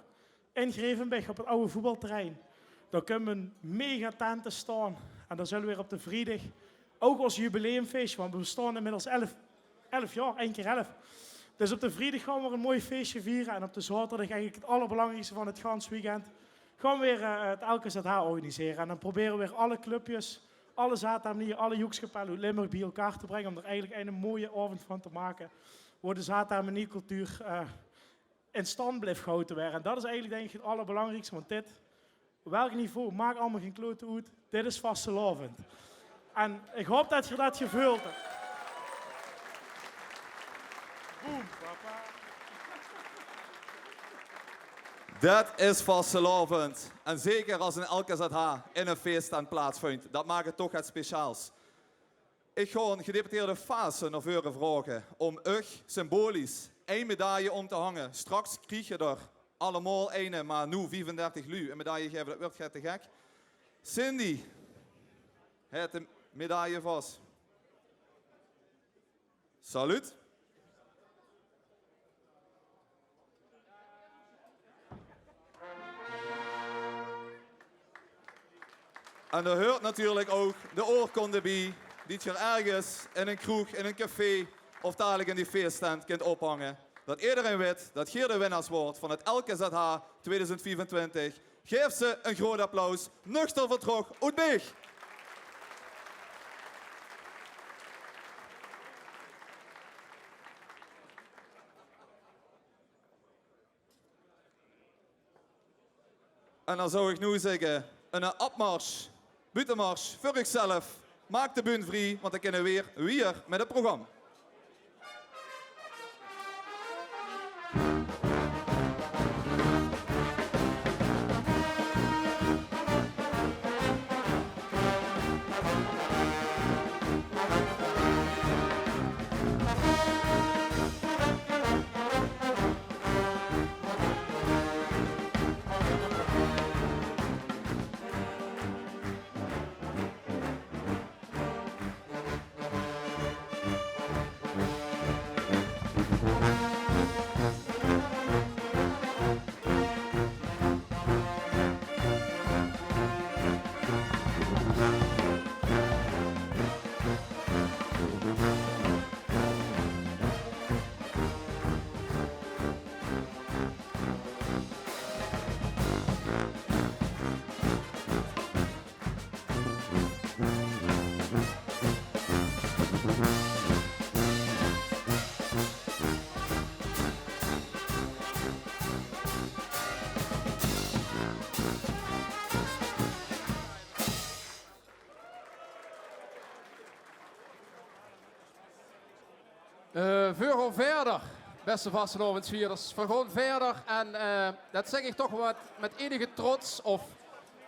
in Grevenbich op 't aw voetbalterrein. Dao kump ein megatent te staon. En dao zölle v'r op de vriedig ouch ós jubileumfeesje, want v'r bestaon inmiddels elf, elf jaor, ein kier elf. Dus op de vriedig gaon v'r ein mooi feesje viere en op de zaoterdig eigelik 't allerbelangriekste van 't gans weekend, gaon v'r, eh, 't L K Z H organisere. En dan probere v'r alle clubjes, alle zaatharmonieë, alle joekskapelle oet Limburg bie-ein te bringe óm d'r eigelik eine mooie aovend van te make, wo de zaatharmoniecultuur, eh, in stand blief gehaoje waere. En dat is eigelik, dink ich, 't allerbelangriekste, want dit, welk niveau, maak allemaol gein klote oet, dit is vastelaovend. En ich haop dat geer dat geveuld höb. Boem, papa. Dat is vastelaovend. En zeker es 't L K Z H in ein feestent plaatsvindj. Dat maak 't toch get speciaals. Ich gaon gedeputeerde Fase nao veure vraoge óm uch symbolisch ein medaille óm te hange. Straks kriege d'r allemaol eine, mer noe viefendertig luuj ein medaille gaeve, dat wuuertj get te gek. Cindy haet de medaille vas. Salut. En dao huuertj natuurlik ouch de oorkonde bie, die geer örges in ein kroeg, in ein café of dalik in die feestent kint ophange. Dat ederein wit dat geer de winnaars waort van 't L K Z H tweeduizend viefentwintig. Gaef ze ein groeët applaus. Nuchter vertroch oet Beeg. En dan zou ich noe zègke, ein opmars, buutemars veur uch zelf. Maak de bühne vrie, want dan kinne veer wiejer mit 't program. Eh, veur gaon wiejer, bèste vastelaovesvierders. Veur gaon wiejer en, eh, det zègk ich toch waal mit, mit enige trots of,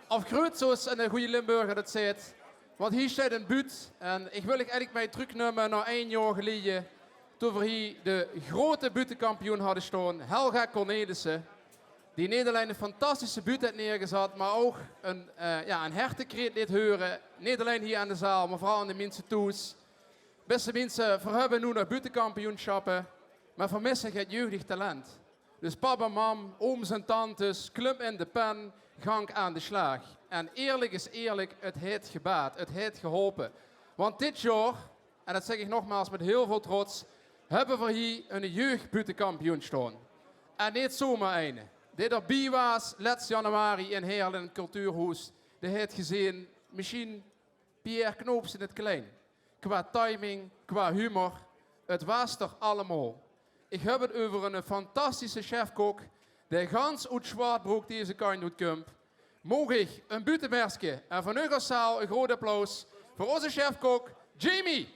of greuts, zoeas eine gooje Limburger det zaet. Want hie steit ein buut en ich wil uch eigelik mei tröknumme nao ein jaor geleje, toen v'r hie de groeate buuttekampioen hadde staon, Helga Cornelissen, die neet allein ein fantastische buut haet neergezat, mer ouch ein, eh, jao, ein hertekreet leet heure. Neet allein hie aan de zaal, mer veural aan de minse thoes. Bèste minse, veer höbbe noe nog buuttekampioensjappe, mer veer misse 't jeugdig talent. Dus pap en mam, ooms en tantes, klump in de pen, gank aan de slaag. En eerlik is eerlik, 't haet gebaat, 't haet geholpe. Want dit jaor, en det zègk ich nogmaals mit hiel väöl trots, höbbe veer hie ein jeugdbuuttekampioen staon. En neet zomer eine. Dae d'rbie waas lèts januari in Heerle in 't cultuurhoes, dae haet gezeen, mesjien Pierre Knoops in 't klein. Qua timing, qua humor, 't waas d'r allemaol. Ich höb 't euver eine fantastische chef-kok, dae gans oet Sjwartbrook deze kantj oet kump. Maog ich ein buuttemerske en van uch es zaal ein groeat applaus veur ózze chef-kok, Jamie!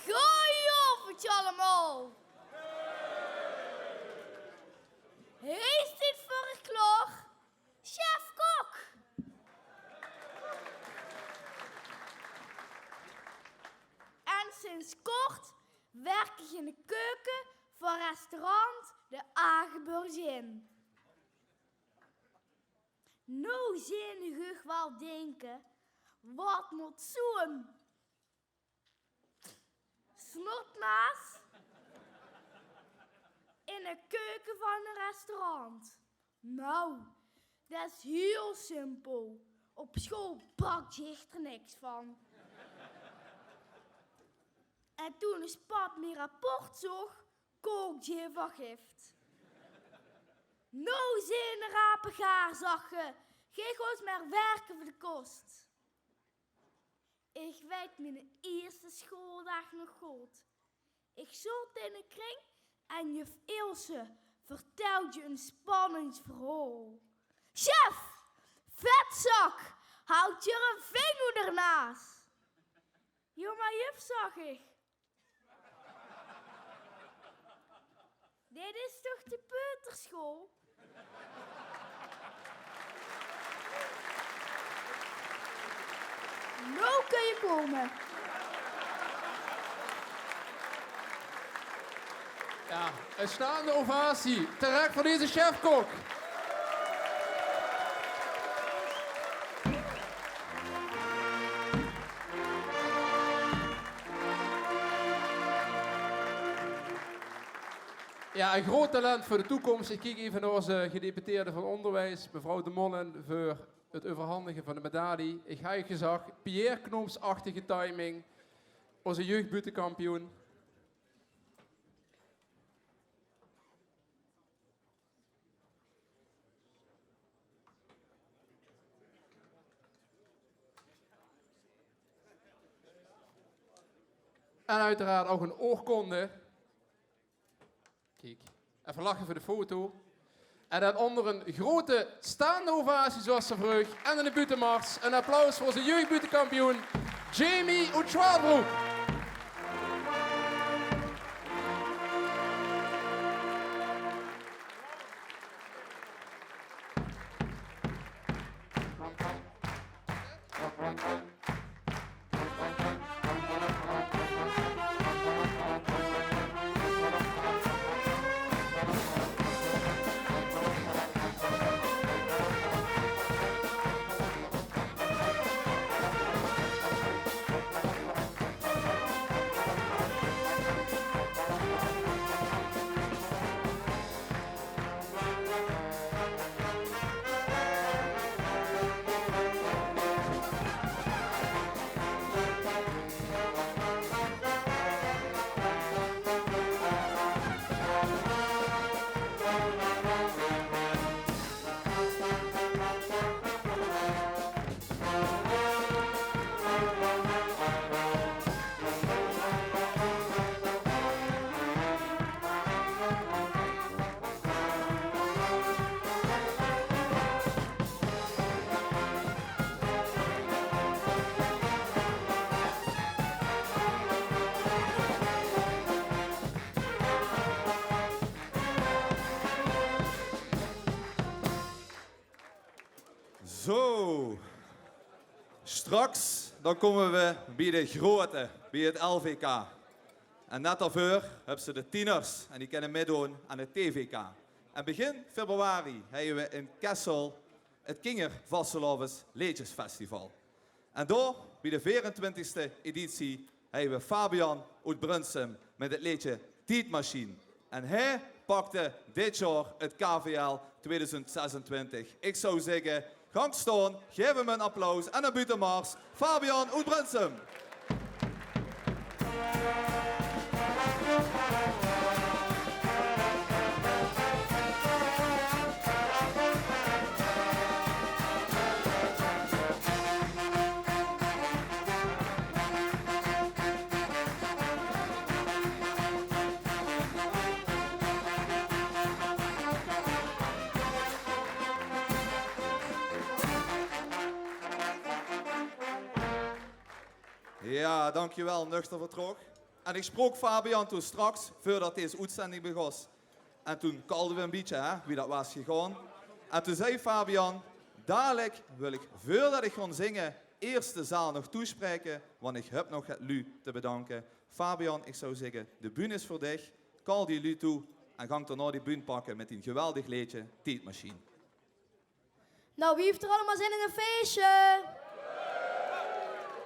Goojenaovendj allemaol. Hie steit veur uch klaor chef-kok. En sinds kort wirk ich in de keuke van restaurant De Ageburg Inn. Noe zeen uch waal dinke, waat mót zoe'n snotnaas in de keuke van ein restaurant? Nou, det is hiel simpel. Op school brak ich d'r niks van. En toen ós pap mien rapport zoog, kook ich van gif. Noe zeen de rape gaar, zag 'r. Gaef ós mer wirke veur de kos. Ich weit miene ierste schooldaag nog good. Ich zoot in de kring en juf Ilse vertèldje ein spannend verhaol. Chef, vetzak, haolt d'r ein ving oet d'r naas. Jao, mer juf, zag ich, dit is toch de peuterschool? Noe kóns se kómme. Jao, ein staande ovatie. Terech veur deze chef-kok. Jao, ein groeat talent veur de toekóms. Ich kiek effe nao ózze gedeputeerde van Óngerwies, mevrouw De Mollin, veur 't euverhandige van de medalie. Ich haw gezag, Pierre Knoops-achtige timing. Ózze jeugdbuuttekampioen. En oeteraard ouch ein oorkonde. Kiek, effe lache veur de foto. En dan ónger ein groete staande ovatie, zoeas ze vreug, en ein buuttemars, ein applaus veur ózze jeugdbuuttekampioen, Jamie oet Sjwalbrook. Zo. Straks, dan kómme we bie de groeate, bie het L V K. En net daoveur höbs se de tieners en die kinne mitdoon aan het T V K. En begin februari höbbe we in Kessel het Kingervastelaoves Leedjesfestival. En dao, bie de veerentwintigste editie, höbbe we Fabian oet Brunssum mit het leedje Tiedmachien. En hae pakde dit jaor het K V L tweeduizend zesentwintig. Ich zou zègke, gank staon, gaef 'm ein applaus en ein buuttemars, Fabian oet Brunssum. Jao, dankjewel, Nuchter Vertrok. En ich sprook Fabian toen straks, veurdat dees oetzending begós. En toen kalde we ein bietje, hè, wie dat waas gegaon. En toen zag Fabian: "Dalik wil ich, veurdat ich gaon zinge, iers de zaal nog toespraeke, want ich höb nog get luuj te bedanke." Fabian, ich zou zègke, de bühne is veur dich. Kal die luuj toe en gank daonao die bühne pakke mit dien geweldig leedje Tiedmachien. Nou, wie heeft er allemaal zin in een feestje?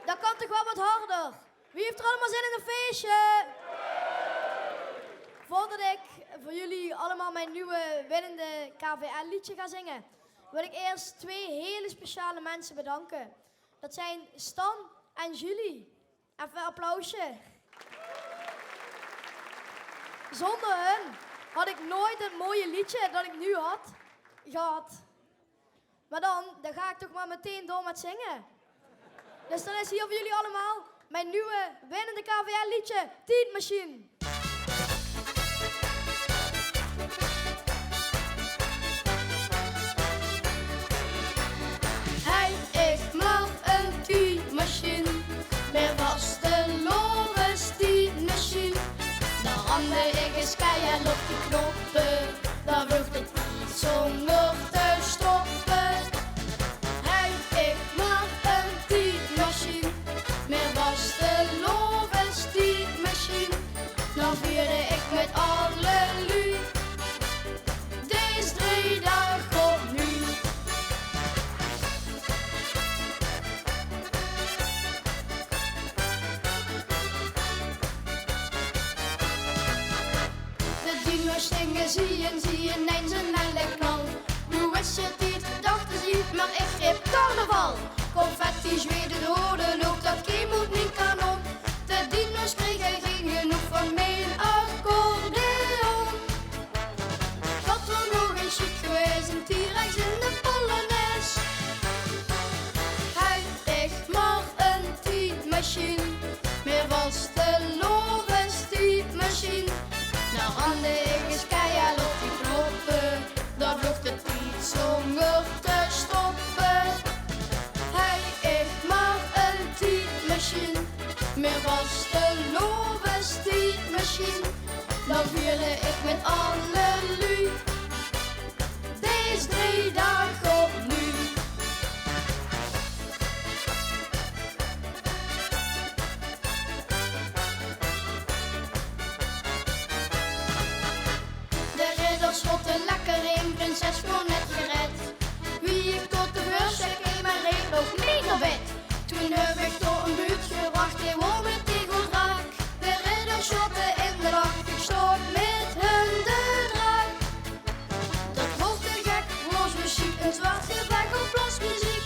Dat kan toch wel wat harder? Wie heeft er allemaal zin in een feestje? Voordat ik voor jullie allemaal mijn nieuwe winnende K V L-liedje ga zingen, wil ik eerst twee hele speciale mensen bedanken. Dat zijn Stan en Julie. Even een applausje. Zonder hun had ik nooit het mooie liedje dat ik nu had gehad. Maar dan, dan ga ik toch maar meteen door met zingen. Dus dan is hier voor jullie allemaal mijn nieuwe winnende K V L-liedje, Tiedmachien. Hei, ich mag ein tiedmachien, mien vastelaovestiedmachien. Dan rande ich es keihel op die knoppe, dan vlucht de tied zónger te stoppe. Hei, ich mag ein tiedmachien, mien vastelaovestiedmachien. Dan vierde ich mit alle luuj dees drie daag opnuuj. De dino's stinge, zie en zie en eens ein helle knal. Noe is het tied, dachte ze, maar ich greep carnaval. Confetti zweerde, hoorde ook dat kemoet mien kanon. De dino's kregen geen genoeg van mien accordeon. Dat waor nog ein sjiek gewaes, ein T-Rex in de polonaise. Hei, ich mag ein tiedmachien, mien vastelaovestiedmachien. Dan rande ich es keihel op die knoppe, dan vlucht Machien, mien vastelaovestiedmachien. Dan vierde ich mit alle luuj dees drie daag opnuuj. De ridders sjotte lekker in, prinses waor net gered. Wie ich tot de beurs kweem, reep ich: "Neet nao bed." Toen höb ich dao ein buut gebrach, die waor mit die good raak. De ridders sjotte in de lach, ich sjtóng mit hun de draak. Dat waor te gek, waor zoe sjiek, ein zwart gevech op blasmeziek.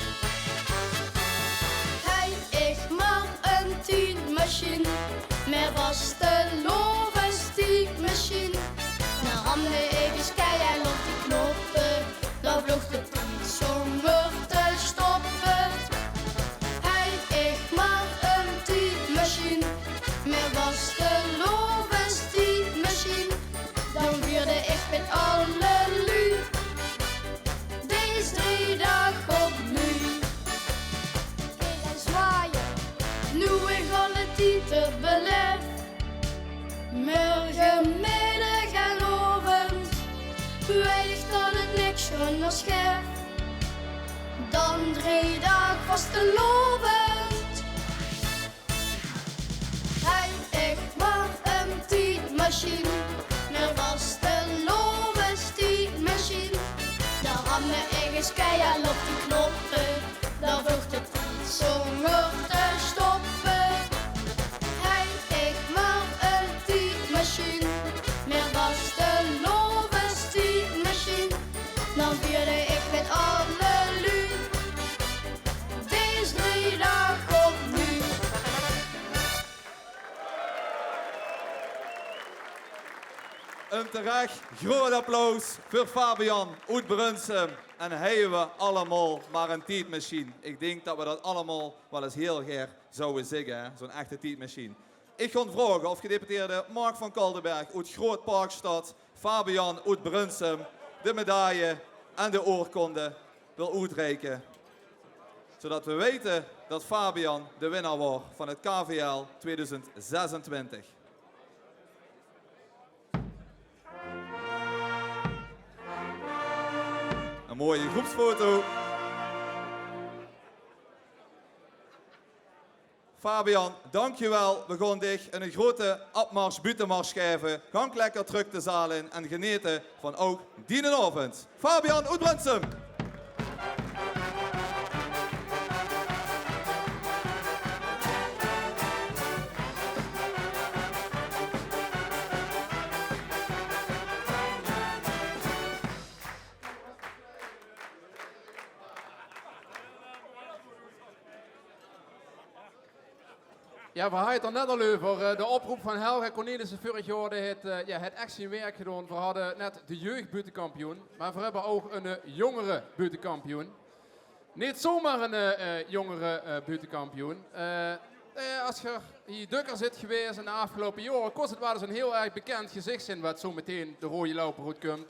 Hei, ich mer ein tiedmachien, mien vastelaovestiedmachien. Dan ramde ich ins keihel op die knoppe, dan vloog de tied zónger te stoppe. Hei, ich mer ein tiedmachien, mien vastelaovestiedmachien. Dan vierde ich mit alle luuj dees drie daag opnuuj. Kijk en zwaaien, noe ich alle tiede belef. Mörge middig en aovend weit ich dat 't niks anners guf dan drie daag vastelaovend. Hei, ich mer ein tiedmachien, mien vastelaovestiedmachien. Dan ramde ich ins keihel op die knoppe, dan vloog de tied zónger te stoppe. Hei, ich mer ein tiedmachien, mien vastelaovestiedmachien. Dan vierde ich mit alle luuj dees drie daag opnuuj. Ein terech groot applaus veur Fabian oet Brunssum. En hei höbbe v'r allemaol mer ein tiedmachien. Ich dink dat v'r dat allemaol waal ins hieël gaer zouwe zègke, hè? Zoe'n echte tiedmachien. Ich gaon vraoge of gedeputeerde Mark van Kaldenberg oet Groot Parkstad Fabian oet Brunssum de medaille en de oorkonde wil oetreike, zoedat v'r weite dat Fabian de winnaar waor van 't K V L tweeduizend zesentwintig. Ein mooie groepsfoto. Fabian, dankjewel. V'r gaon dich ein groete apmars, buuttemars gaeve. Gank lekker trök de zaal in en genete van ouch dienen aovend. Fabian oet Brunssum. Jao, v'r hadde 't d'r net al euver. Eh, de oproep van Helga Cornelissen vörig jaor, die haet, eh, jao, haet ech zien werk gedaon. V'r hadde net de jeugdbuuttekampioen, mer v'r höbbe ouch ein, eh, jongere buuttekampioen. Neet zomer ein, eh, eh, jongere, eh, buuttekampioen. Eh, eh, es geer hie dökker zeet gewaes in de aafgeloupe jaore, kós 't waal ins ein hieël erg bekènd gezich zeen, wat zo meteen de roeje louper oetkump.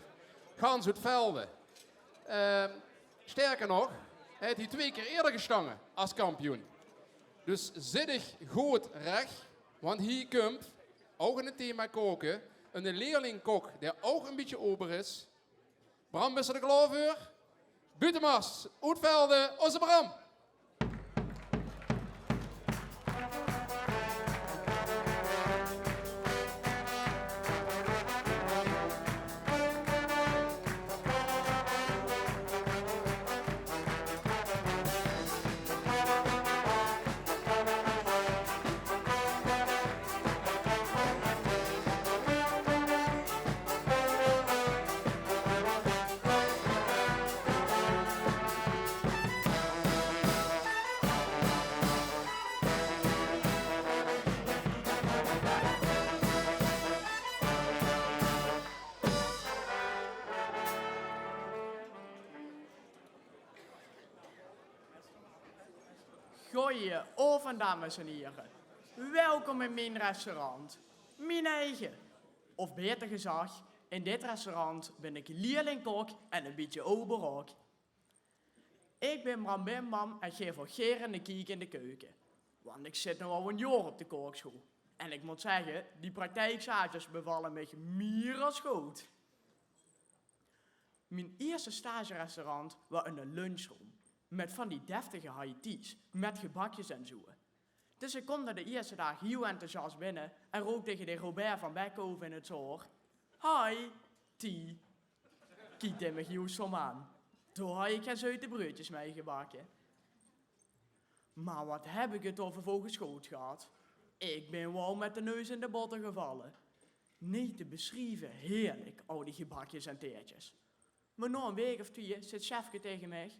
Gans oet Velde. Eh, sterker nog, hae haet hie twee kier eerder gestange es kampioen. Dus zit dich good rech, want hie kump, ouch in 't thema kaoke, eine leerlingkok dae ouch ein bietje ober is. Bram, bis se d'r klaor veur? Buuttemars oet Velde, ózze Bram. Goojenaovend, dames en hiere. Welkom in mien restaurant. Mien eige. Of baeter gezag, in dit restaurant bin ich leerlingkok en ein bietje ober ouch. Ich bin Bram Bimbam en gaef ouch gaer eine kiek in de keuke. Want ik zit now al een jaor op de kookschool. En ik mot zegge, die praktijkzaakjes bevalle mich mier as good. Mien ierste stagerestaurant waor in de lunchroom. Met van die deftige high teas, met gebakjes en zoe. Dus ik kom dao de ierste daag hiel enthousiast binne en roop tege de Robert van Beckhoven in 't oor: "Hi, T." Kiek dae mich hiel stom aan. Dao had ik gen zeute breudjes mei gebakke. Maar wat heb ik 't dao vervolges good gehad. Ik bin waal met de neus in de botter gevalle. Neet te beschrieve heerlijk, al die gebakjes en taertjes. Maar nao een week of twieë zit Sjefke tege mich: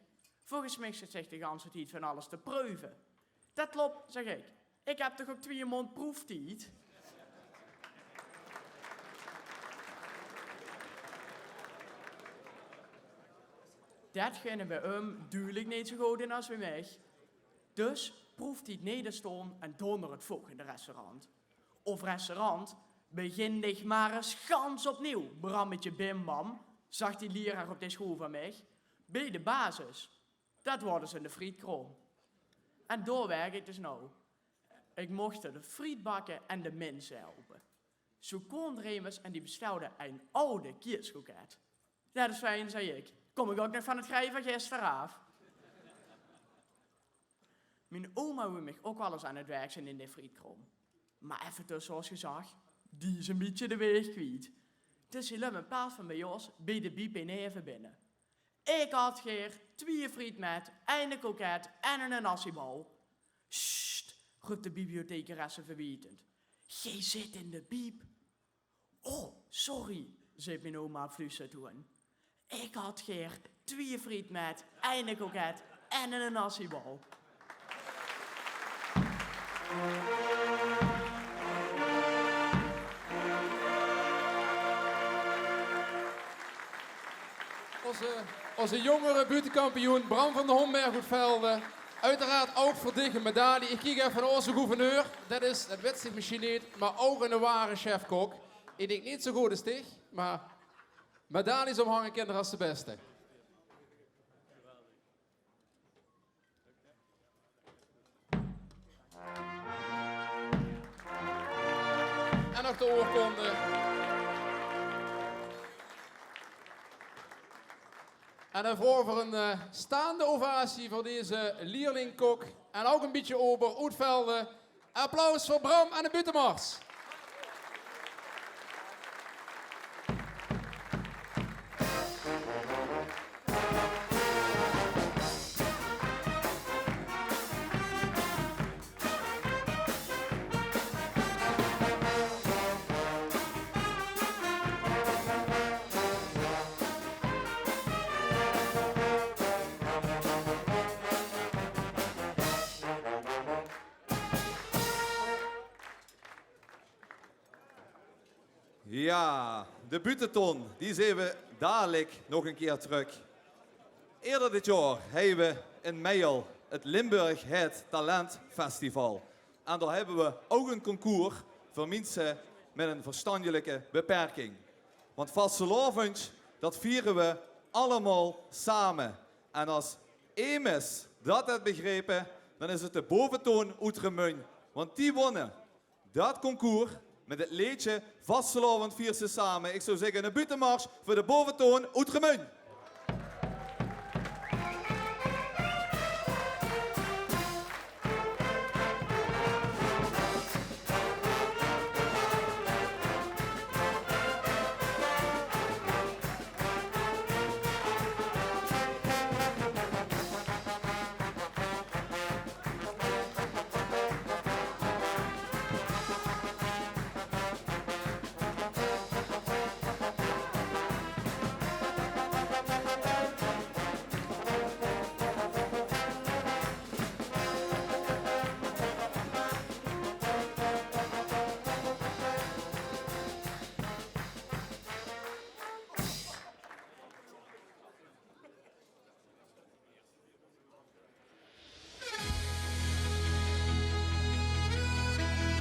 "Volges mich zit zich de ganse tied van alles te preuve." "Det klop," zeg ik. "Ik heb toch ok twieë maond proeftied?" Det ginne bij um dudelik neet zo good in as bij mich. Dus proeftied neet staon en door nao 't volgende restaurant. Of restaurant, begin dich maar ens gans opnieuw, Brammetje Bimbam, zag die lieraar op de school van mich. Bij de basis. Det waor dus in de frietkraom. En dao werk ik dus now. Ik mocht de friet bakke en de minse helpe. Zo koom d'r emes en die bestelde een oude kieskoket. "Det is fijn," zei ik. "Kom ik ok nog van 't grijf van gister af." Mien oma woe mich ok waal ens aan 't werk zien in de frietkraom. Maar effe tussen ós gezag, die is een bietje de weeg kwiet. Dus die löp in plaats van bij ós bij de biep neve binne. "Ik had geer twieë friet met, eine koket en eine nassibal." "Sst," rup de bibliothecaresse verwietend. "Geer zit in de biep." "Oh, sorry," zei mien oma op fluustertoon. "Ik had geer twieë friet met, eine koket en eine nassibal." Onze, onze jongere buuttekampioen Bram van der Homberg oet Velde. Oeteraard ok veur dich 'n medaille. Ik kiek effe nao onze gouverneur. Det is, det wit ik misschien neet, maar ok 'ne ware chef-kok. Ik dink neet zo good as dich, maar medailles omhange kinder as de beste. En nog de oorkonde. En dan vraoge v'r 'n, eh, staande ovatie veur deze lierlingkok en ok 'n bietje ober oet Velde. Applaus veur Bram en de buuttemars. Jao, de Buutteton, die zeen we dalik nog 'ne kier trök. Eerder dit jaor hejje we in mei al 't Limburg Haet Talent Festival. En dao hebbe we ouch 'n concours veur minse mit 'n verstandelike beperking. Want vastelaovendj, dat viere we allemaol same. En as emes dat haet begrepe, dan is 't de Bovetoon oet Remunj. Want die wonne dat concours mit 't leedje Vastelaovend viers te same. Ik zou zègke, 'ne buuttemars veur de Bovetoon oet Remunj.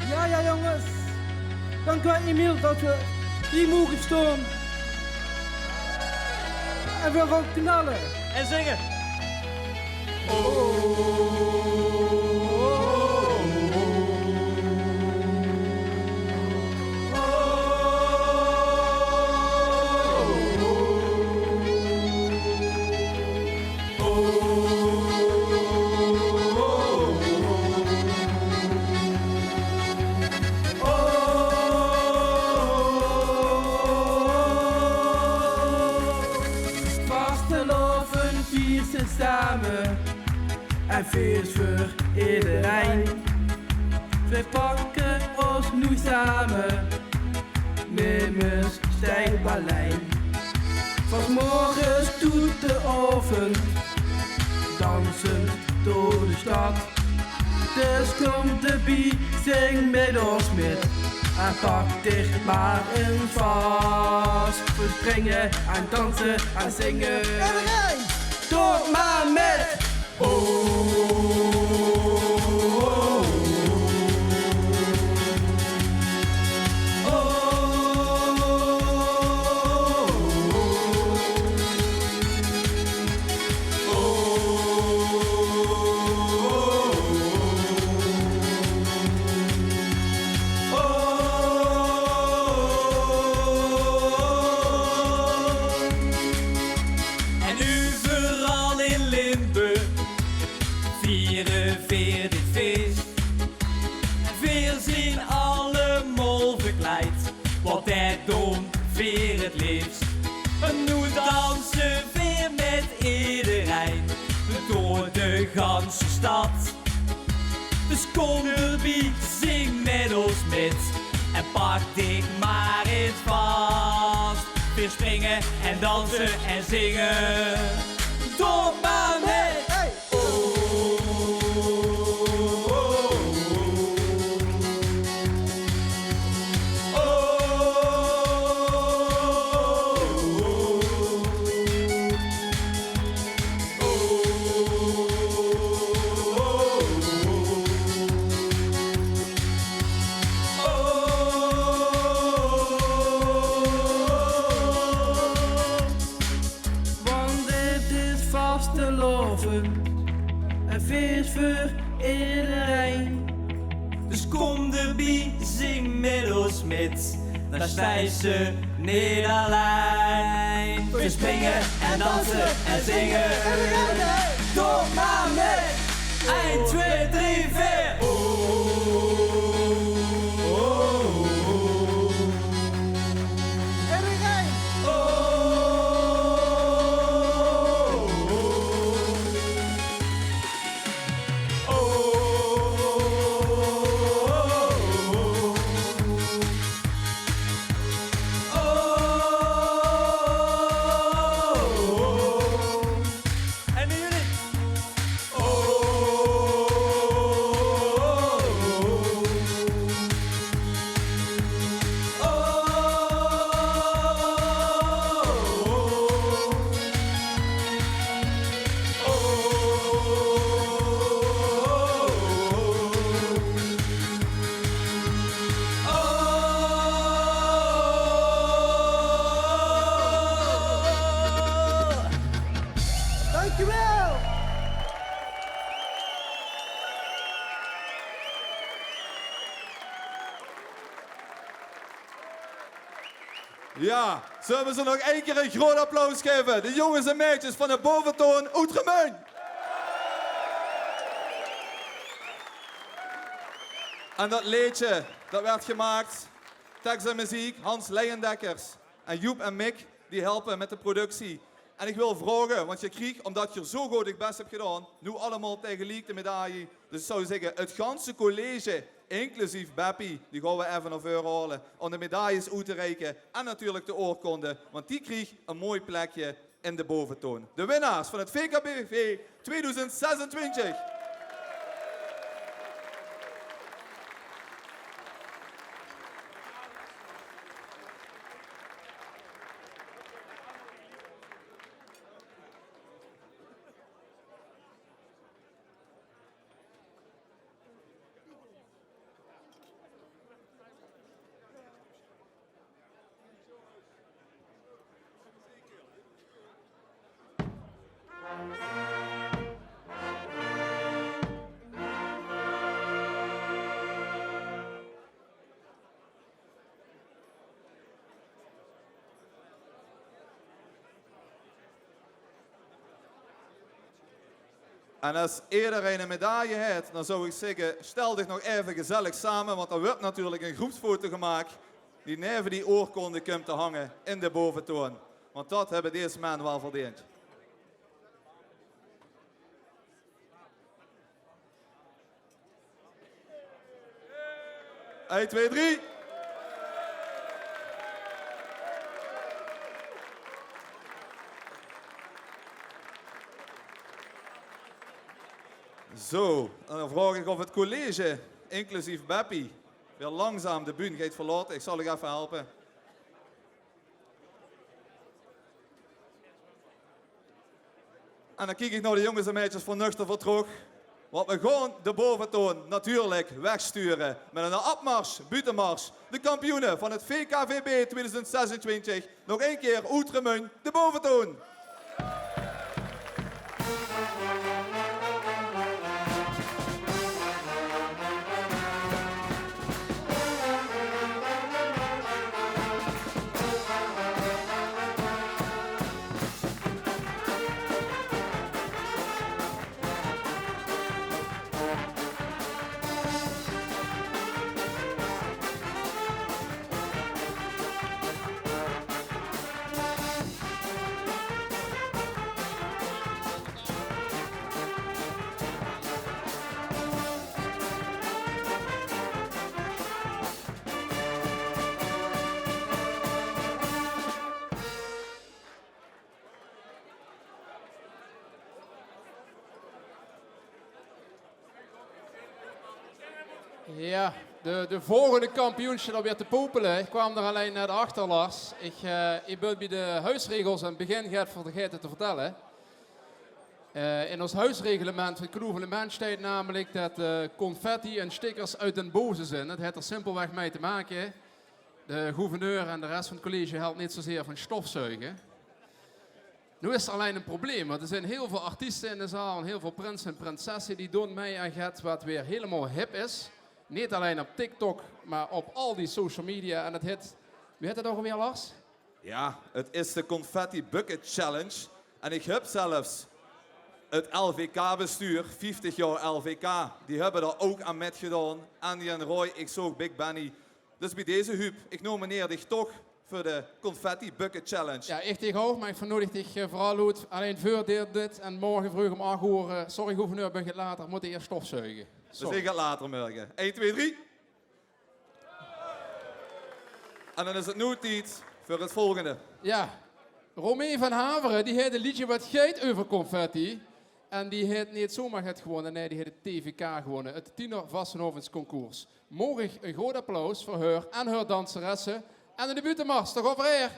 Jao, jao, jónges. Dank uch waal, Emiel, dat we hie moge staon. En we gaon knalle. En zinge. Oh, oh, oh, Fees veur ederein. Veer pakke os noe same. Nemes stei allein. Van 's morges toet de aovend, dansend door de stad. Dus kom d'rbie, zing mit os mit en pak dich maar ins vas. Veer springe en danse en zinge. Doot maar mit! En euveral in Limburg viere veer dit fees. Veer zien allemaol verkleid, want det doon veer 't leefst. En noe danse veer mit ederein door de ganse stad. Dus kom d'rbie, zing mit os mit en pak dich maar ins vas. Veer springe en danse en zinge. Doot maar mit! Want dit is vastelaovend en fees veur ederein. Dus kom d'rbie, zing mit os mit, dan steis se neet allein. Veer springe en danse en zinge. Doot maar mit! Ein, twee, drie, veer. Dankjewel! Jao, zulle v'r ze nog ein kier ein groot applaus gaeve? De jónges en meidjes van de Bovetoon oet Remunj. En dat leedje, dat werd gemaak, teks en meziek, Hans Leyendekkers. En Joep en Mick, die helpe mit de productie. En ich wil vraoge, want geer krieg, ómdat geer zo good eur bès höb gedaon, noe allemaol tegeliek de medaille. Dus ich zou zègke, 't ganse college, inclusief Beppie, die gaon v'r effe nao veure haole óm de medailles oet te reike en natuurlik de oorkonde, want die krieg ein mooi plekje in de Bovetoon. De winnaars van 't V K B V tweeduizend zesentwintig. En es ederein ein medaille haet, dan zou ich zègke, stel dich nog effe gezellig same, want d'r wuuert natuurlik ein groepsfoto gemaak die neve die oorkonde kump te hange in de Bovetoon. Want dat höbbe dees man waal verdeend. Ein, twee, drie. Zo, en dan vraog ich of het college, inclusief Beppie, weer langzaam de bühne geit verlaote. Ich zal uch effe helpe. En dan kiek ich nao de jónges en meidjes van Nuchter Vertroch. Want we gaon de boventoon natuurlik wegsture mit 'n opmars, buutemars. De kampioene van het V K V B tweeduizend zesentwintig. Nog ein kier oet Remunj, de boventoon. Ja, de, de volgende kampioensje, det weer te popele. Ich kwaam d'r allein net achter, Lars. Ich, eh, ich bön bie de hoesregels en begin get vergaete te vertelle. Eh, in ós hoesreglement van Clou van de Mens steit namelik det, eh, confetti en stickers oet den boze zeen. Det haet d'r simpelweg mei te make, de gouverneur en de res van het college helt neet zozeer van stofzuige. Noe is d'r allein ein probleem, want d'r zeen hiel väöl artieste in de zaal en hiel väöl prinse en prinsesse die doon mei aan get wat weer hielemaol hip is. Neet allein op TikTok, mer op al die social media. En det hèt, wie hèt det ouch alweer, Lars? Ja, het is de Confetti Bucket Challenge. En ich höb zelfs het L V K-bestuur, vieftig jaor L V K, die höbbe d'r ouch aan mitgedaon. Andy en Roy, ich zoog Big Benny. Dus bie deze, Huub, ich nomineer dich toch veur de Confetti Bucket Challenge. Ja, ich dich ouch, mer ich vernodig dich, eh, veural oet. Allein veur dit, dit en morge vreug óm ach oer, eh, sorry gouverneur, bön get later, mót ieërs stofzuige. Dus ich gaon later morge. Ein, twee, drie. En dan is het noe tied veur het volgende. Ja, Romain van Haveren, die haet ein leedje wat geit euver confetti. En die haet neet zomaar get gewónne, nae, die haet het T V K gewónne, het Tiener Vastelaovesconcours. Maag ich ein groot applaus veur häör en häör danseresse en de buutemars, toch euver häör.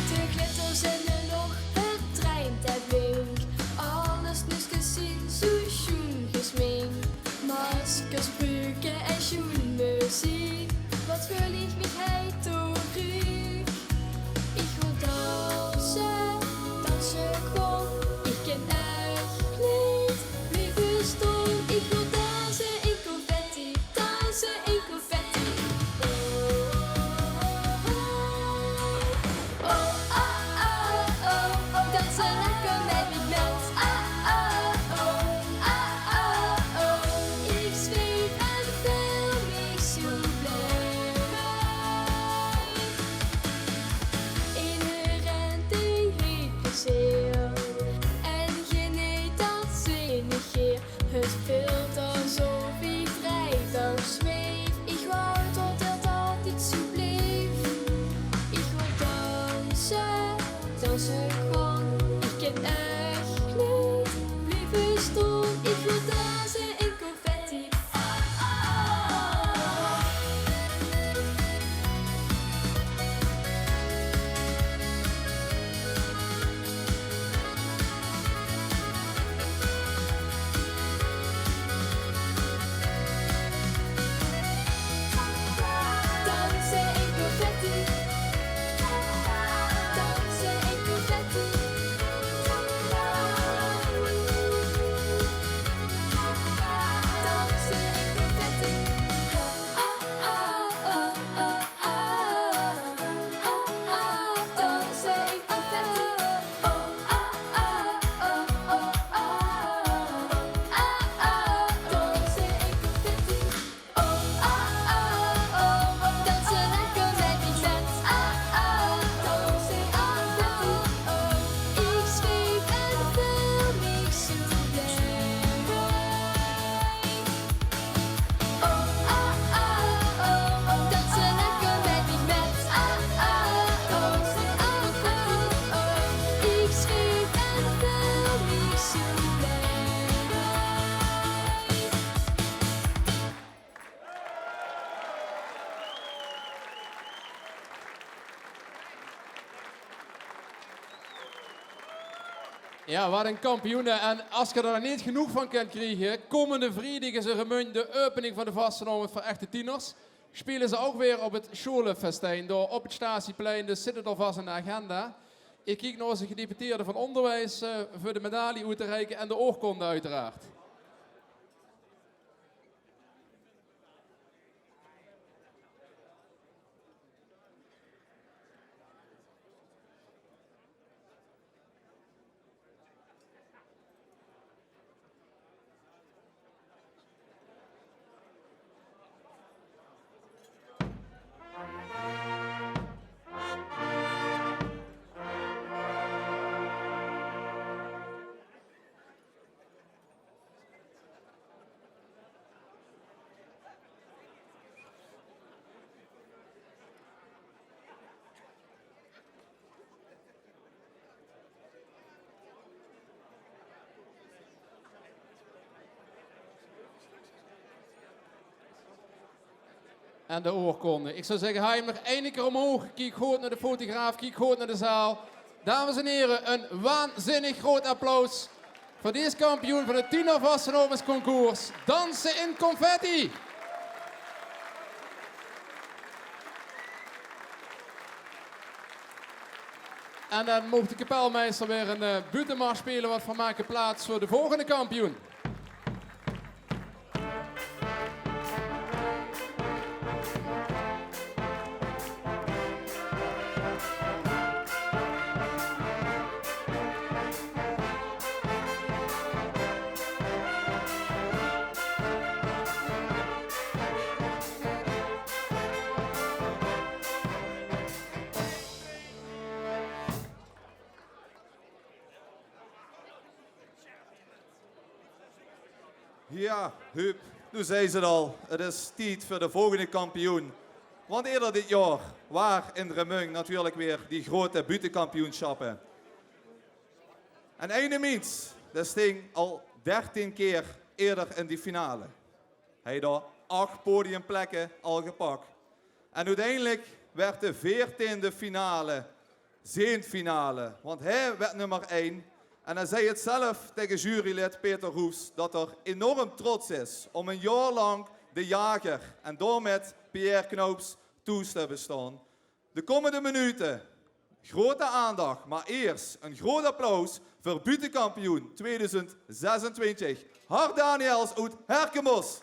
De glitters in de loch, het dreint en blink. Alle snuskes zien zoe sjoen gesmink. Maskers, breuke en sjoen meziek. Wat veul ich mich heit toch riek. Ich wil danse, danse gewoon. Ich kin ech neet mie versjtoon. Ich wil danse in confetti, danse in confetti. Oh, oh, oh, oh, oh, oh, danse lekker mit mich mit. Oh, oh, oh, oh, oh, oh, ich zweet en veul mich zoe blij. In de rente heet plezeer en geneet det zinnig geer. Het veult alsof ich drei daag zweet. Ja, wat ein kampioene. En as ge d'r neet genóg van kènt kriege, kómmende vriedig is in Remunj de opening van de vastelaovend veur echte tieners. Speule ze ouch weer op 't sjoalefestijn dao op 't Statieplein, dus zit 't alvas in de agenda. Ich kiek nao ózze gedeputeerde van Óngerwies, eh, veur de medaille oet te reike en de oorkonde oeteraard. En de oorkonde. Ich zou zègke, haaj 'm nog eine kier omhoog. Kiek good nao de fotograaf, kiek good nao de zaal. Dames en here, ein waanzinnig groot applaus veur dees kampioen van 't Tiener Vastelaovesconcours Danse in Confetti. En dan moog de kapelmeister weer ein, eh, buuttemars speule, want veer make plaats veur de volgende kampioen. Ja, Huub, noe zeis se 't al. 't Is tied veur de volgende kampioen. Want eerder dit jaor waar in Remunj natuurlik weer die grote buuttekampioensjappe. En eine mins, dae sting al dertien kier eerder in die finale. Hae haw ach podiumplekke al gepak. En oeteindelik werd de veertiende finale zien finale, want hae werd nummer ein. En hae zag 't zelf taenge jurylid Peter Roefs dat 'r enorm trots is om ein jaor lank de jager en daomit Pierre Knoops thoes te höbbe staon. De kómmende minute grote aandach, mer iers ein groot applaus veur buuttekampioen tweeduizend zesentwintig, Hart Daniels oet Herkenbosch.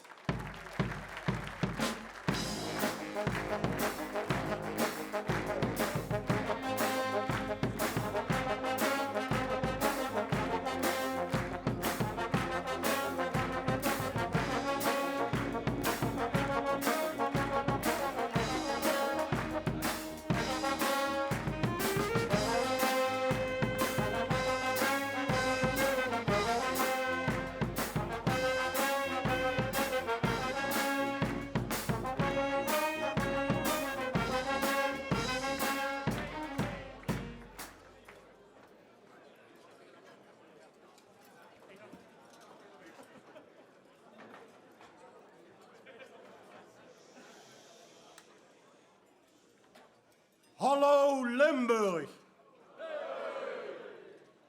Hallo Limburg!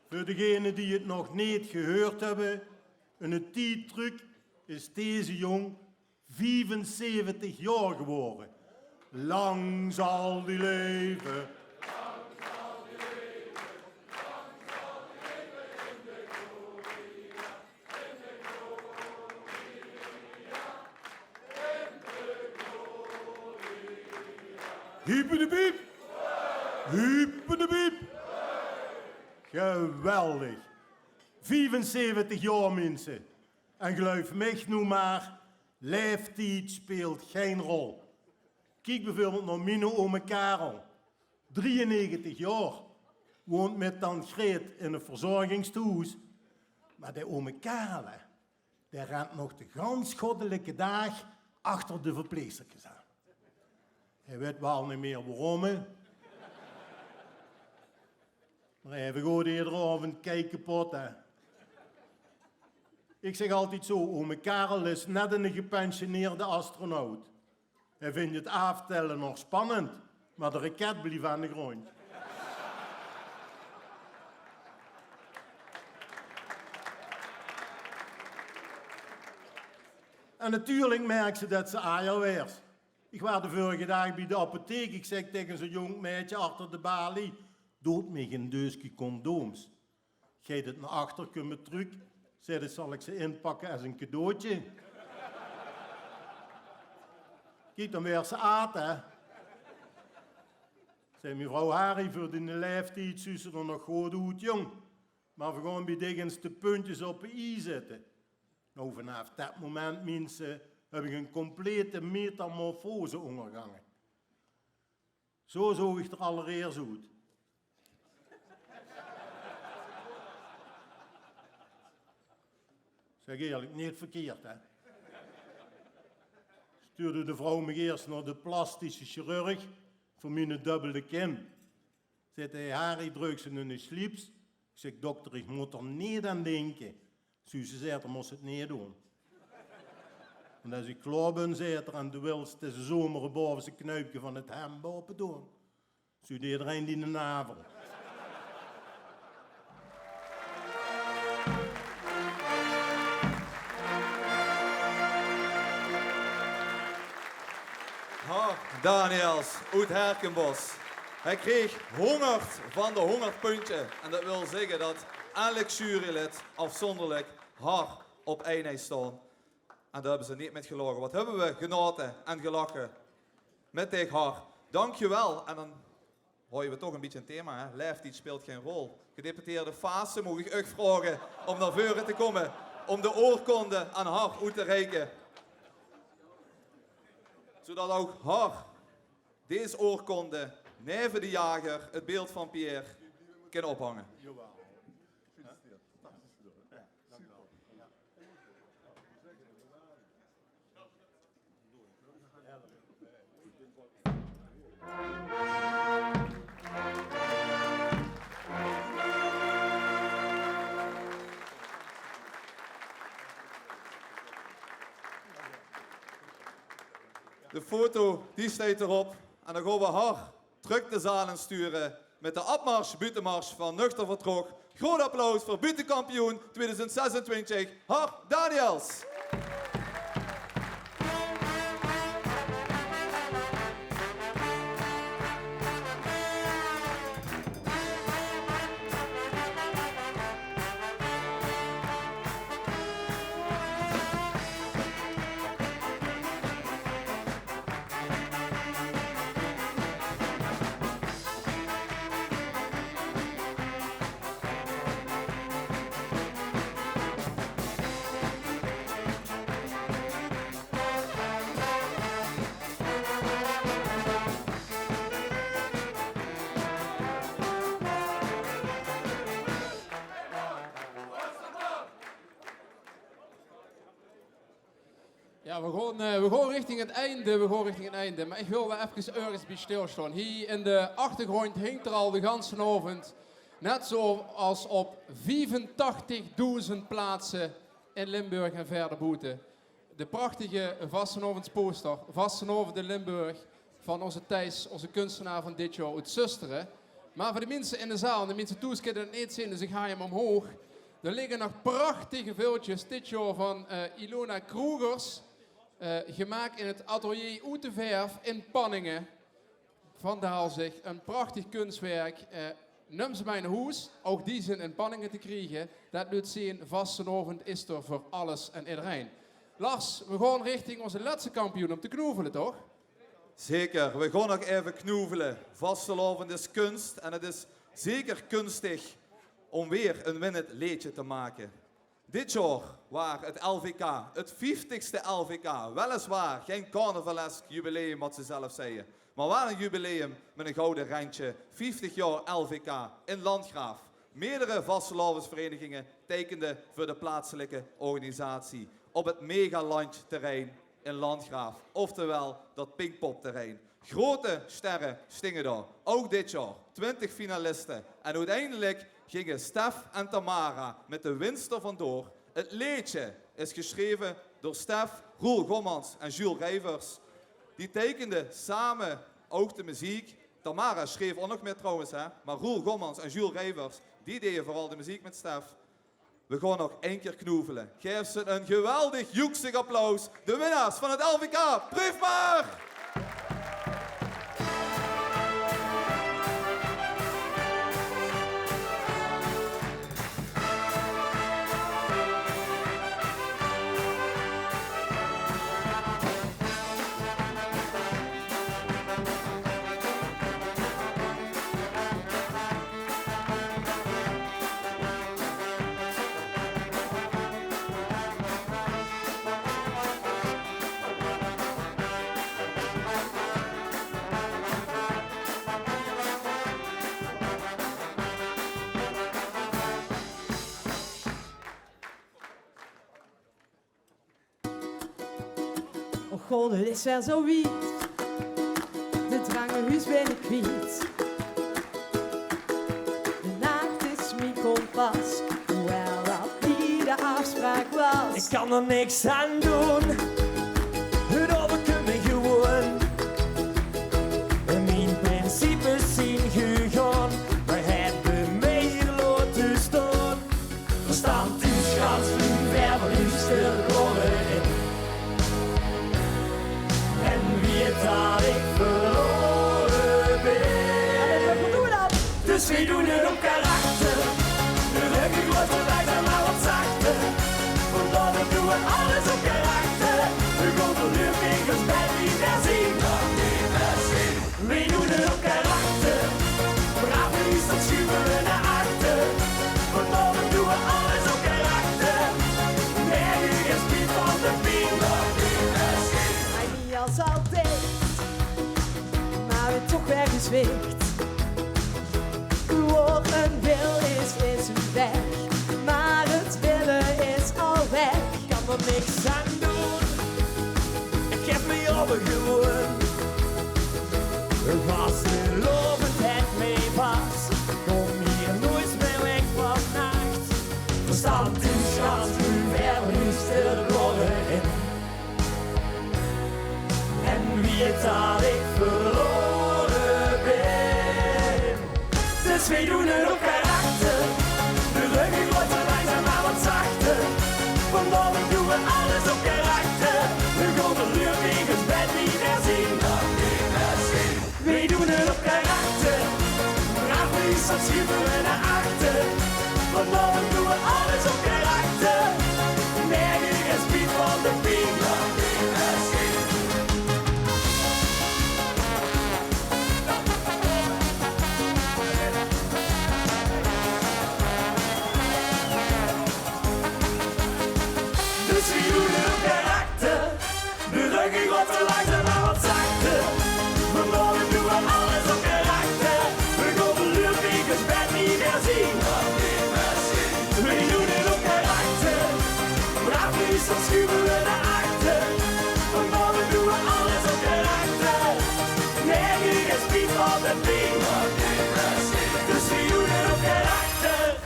Veur degene die 't nog neet gehuurd höbbe, in 'ne tied trök is deze jóng viefenzeventig jaor gewore. Lang zal die leve. Hiepedepie. Hiepedepie. Geweldig. Viefenzeventig jaor, minse. En geluif mich noe mer, laeftied speelt gein rol. Kiek bieveurbeeld nao miene ome Karel. Drieënnegentig jaor. Woont mit tant Greet in e verzorgingstehoes. Mer de ome Karel, hè, dae rent nog de gans goddelike daag achter de verpleegsterkes aan. Hae weit waal neet mieë waorom, hè. Mer hae vergoot eder aovend kei kepot, hè. Ich zèk altied zo, ome Karel is net eine gepensioneerde astronaut. Hae vindj 't aaftèlle nog spannend, mer de raket blief aan de gróndj. En natuurlik merks se det se ajer waers. Ich waas de vörige daag bie de apotheek. Ich zèk taenge zo'n jónk maedje achter de balie: "Doot mich ein deuske condooms." Geit 't nao achter, kump 't trök. Zaet 't: "Zal ich ze inpakke es ein cadeautje?" Kiek, dan waers se aad, hè. Zag: "Mevrouw Harry, veur diene laeftied zuus se d'r nog good oet, jóng. Mer veer gaon bie dich ins de puntjes op de i zètte." Nou, vanaaf det moment, minse, höb ich ein complete metamorfose óngergange. Zo zoog ich d'r allereers oet. Zèk eerlik, neet verkeerd, hè? Stuurde de vrouw mich eers nao de plastische chirurg veur miene dubbele kin. Zaet 'r: "Harry, dreugs se 'ne slips?" Ich zèk: "Dokter, ich mót d'r neet aan dinke." Zuus se, zaet 'r, "mós se 't neet doon. Want es ich klaor bön," zaet 'r, "en doe wils deze zomer 't baoveste knuipke van 't hemd aope doon, zuut ederein diene navel." Har Daniels oet Herkenbosch. Hae kreeg hóngerd van de hóngerd puntje. En det wil zègke det elk jurylid aafzónderlik Har op ein haet staon. En dao höbbe ze neet mit gelaoche. Waat höbbe we genaote en gelache mit dich, Har. Dank je wel. En dan haoje we toch ein bietje ein thema, hè? Laeftied speelt gein rol. Gedeputeerde Faassen, maag ich uch vraoge óm nao veure te kómme óm de oorkonde aan Har oet te reike? Zoedet ouch Har dees oorkonde neve de jager, 't beeld van Pierre, kin ophange. De foto, die steit d'rop. En dan gaon we Har trök de zaal in sture mit de opmars, buuttemars van Nuchter Vertrok. Groot applaus veur buuttekampioen twieëdoezend zesentwintig, Har Daniels. Jao, we gaon, eh, we gaon richting 't einde, we gaon richting 't einde. Mer ich wil waal efkes örges bie stilstaon. Hie in de achtergróndj hingk d'r al de ganse aovend, net zoeas op viefentachtigdoezend plaatse in Limburg en verder boete, de prachtige vastelaovesposter, Vastelaovend in Limburg, van ózze Thijs, ózze kunstenaar van dit jaor oet Zöstere. Mer veur de minse in de zaal, de minse thoes kinne 't neet zeen, dus ich haaj 'm omhoog. D'r ligke nog prachtige viltjes, dit jaor van, eh, Ilona Krogers, eh, gemaak in 't atelier Oeteverf in Panninge. Van Daalzig, ein prachtig kunstwerk. Eh, num ze mei nao hoes, ouch die zeen in Panninge te kriege. Det leut zeen, vastelaovend is d'r veur alles en ederein. Lars, we gaon richting ózze lètste kampioen óm te knoevele, toch? Zeker, we gaon nog effe knoevele. Vastelaovend is kuns en 't is zeker kunstig óm weer ein winnend leedje te make. Dit jaor waar 't L V K, 't vieftigste L V K, weliswaar gein carnavalesk jubileum, wat ze zelf zagte, mer waal ein jubileum mit ein goude rendje, vieftig jaor L V K in Landgraaf. Meerdere vastelaovesvereniginge teikende veur de plaatselijke organisatie op 't megalandjterrein in Landgraaf, oftewel det Pinkpopterrein. Grote sterre stinge dao, ouch dit jaor. Twintig finaliste. En oeteindelik ginge Stef en Tamara mit de wins d'r vandoor. 't Leedje is gesjreve door Stef, Roel Gommans en Jules Rijvers. Die teikende same ouch de meziek. Tamara sjreef ouch nog mit trouwens, hè. Mer Roel Gommans en Jules Rijvers, die deje veural de meziek mit Stef. We gaon nog ein kier knoevele. Gaef ze ein geweldig joeksig applaus. De winnaars van het L V K. Proef maar! Och god, het is weer zo wied. De drangehuus ben ik kwiet. De nacht is mien kompas, hoewel dat nie de afspraak was. Ik kan er niks aan doen. Het overkomt me gewoon. Mien principes zien gegaan. Wij hebben mij hier laten staan. Verstand is gans, nu verder is de gloren. En wie het dat ik verloren ben. Dus wij doen het op karakter. De ruggen groter, wij zijn maar wat zachter. Vandaag doen we alles op karakter. We gaan de lucht in gesprek niet meer zien. Wij doen het op karakter. Braaf is, dat schuiven we naar achter. Vandaag doen we alles op karakter. Nergens is piet van de pien. Hij niet als altijd, maar we toch weer gezwicht. Wat een wil is, is een weg. Maar het willen is al weg. Kan er niks aan doen. Ik heb me overgewoon. Vastgelovendheid mee vast. Kom hier nooit meer weg vannacht. Verstand in schat, nu verlies de gloren. En wie het dat ik verloren ben. Dus wij doen het op karakter. De ruggen groter, wij zijn maar wat zachter. Vandaag doen we alles op karakter. We gaan de lucht in gesprek niet meer zien. Wij doen het op karakter. Braaf is, dat schuiven we naar achter. Vandaag doen we alles op karakter. Nergens is piet van de pien. Dus wij doen het op karakter. De ruggen groter, langzaam maar wat zachter. Vandaag doen we alles op karakter. We gaan de lucht in gesprek niet meer zien. Wij doen het op karakter. Braaf is, dat schuiven we naar achter. Vandaag doen we alles op karakter. Nergens is piet van de pien. Dus wij doen het op karakter.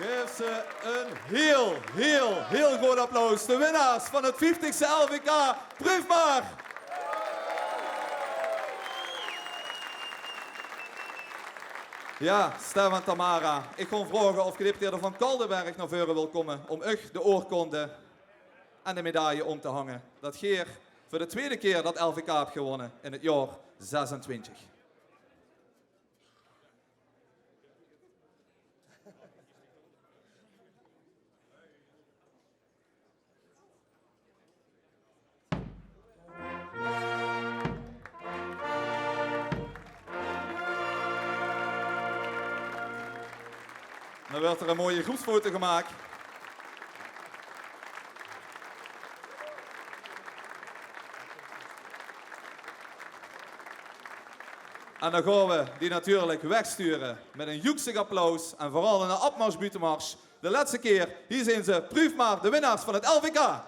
Gaef ze ein heel, heel, heel groot applaus. De winnaars van het vieftigste L V K. Proef maar! Jao, Stef en Tamara, ich gaon vraoge of geer de heren van Kaldenberg nao veure wilt kómme óm uch de oorkonde en de medaille óm te hange. Det geer veur de twiede kier det L V K höb gewónne in 't jaor zesentwintig. Dan wuuert d'r ein mooie groepsfoto gemaak. En dan gaon we die natuurlik wegsture mit ein joeksig applaus en veural ein opmars, buuttemars. De lètste kier, hie zeen ze, Pruuf maar, de winnaars van 't L V K.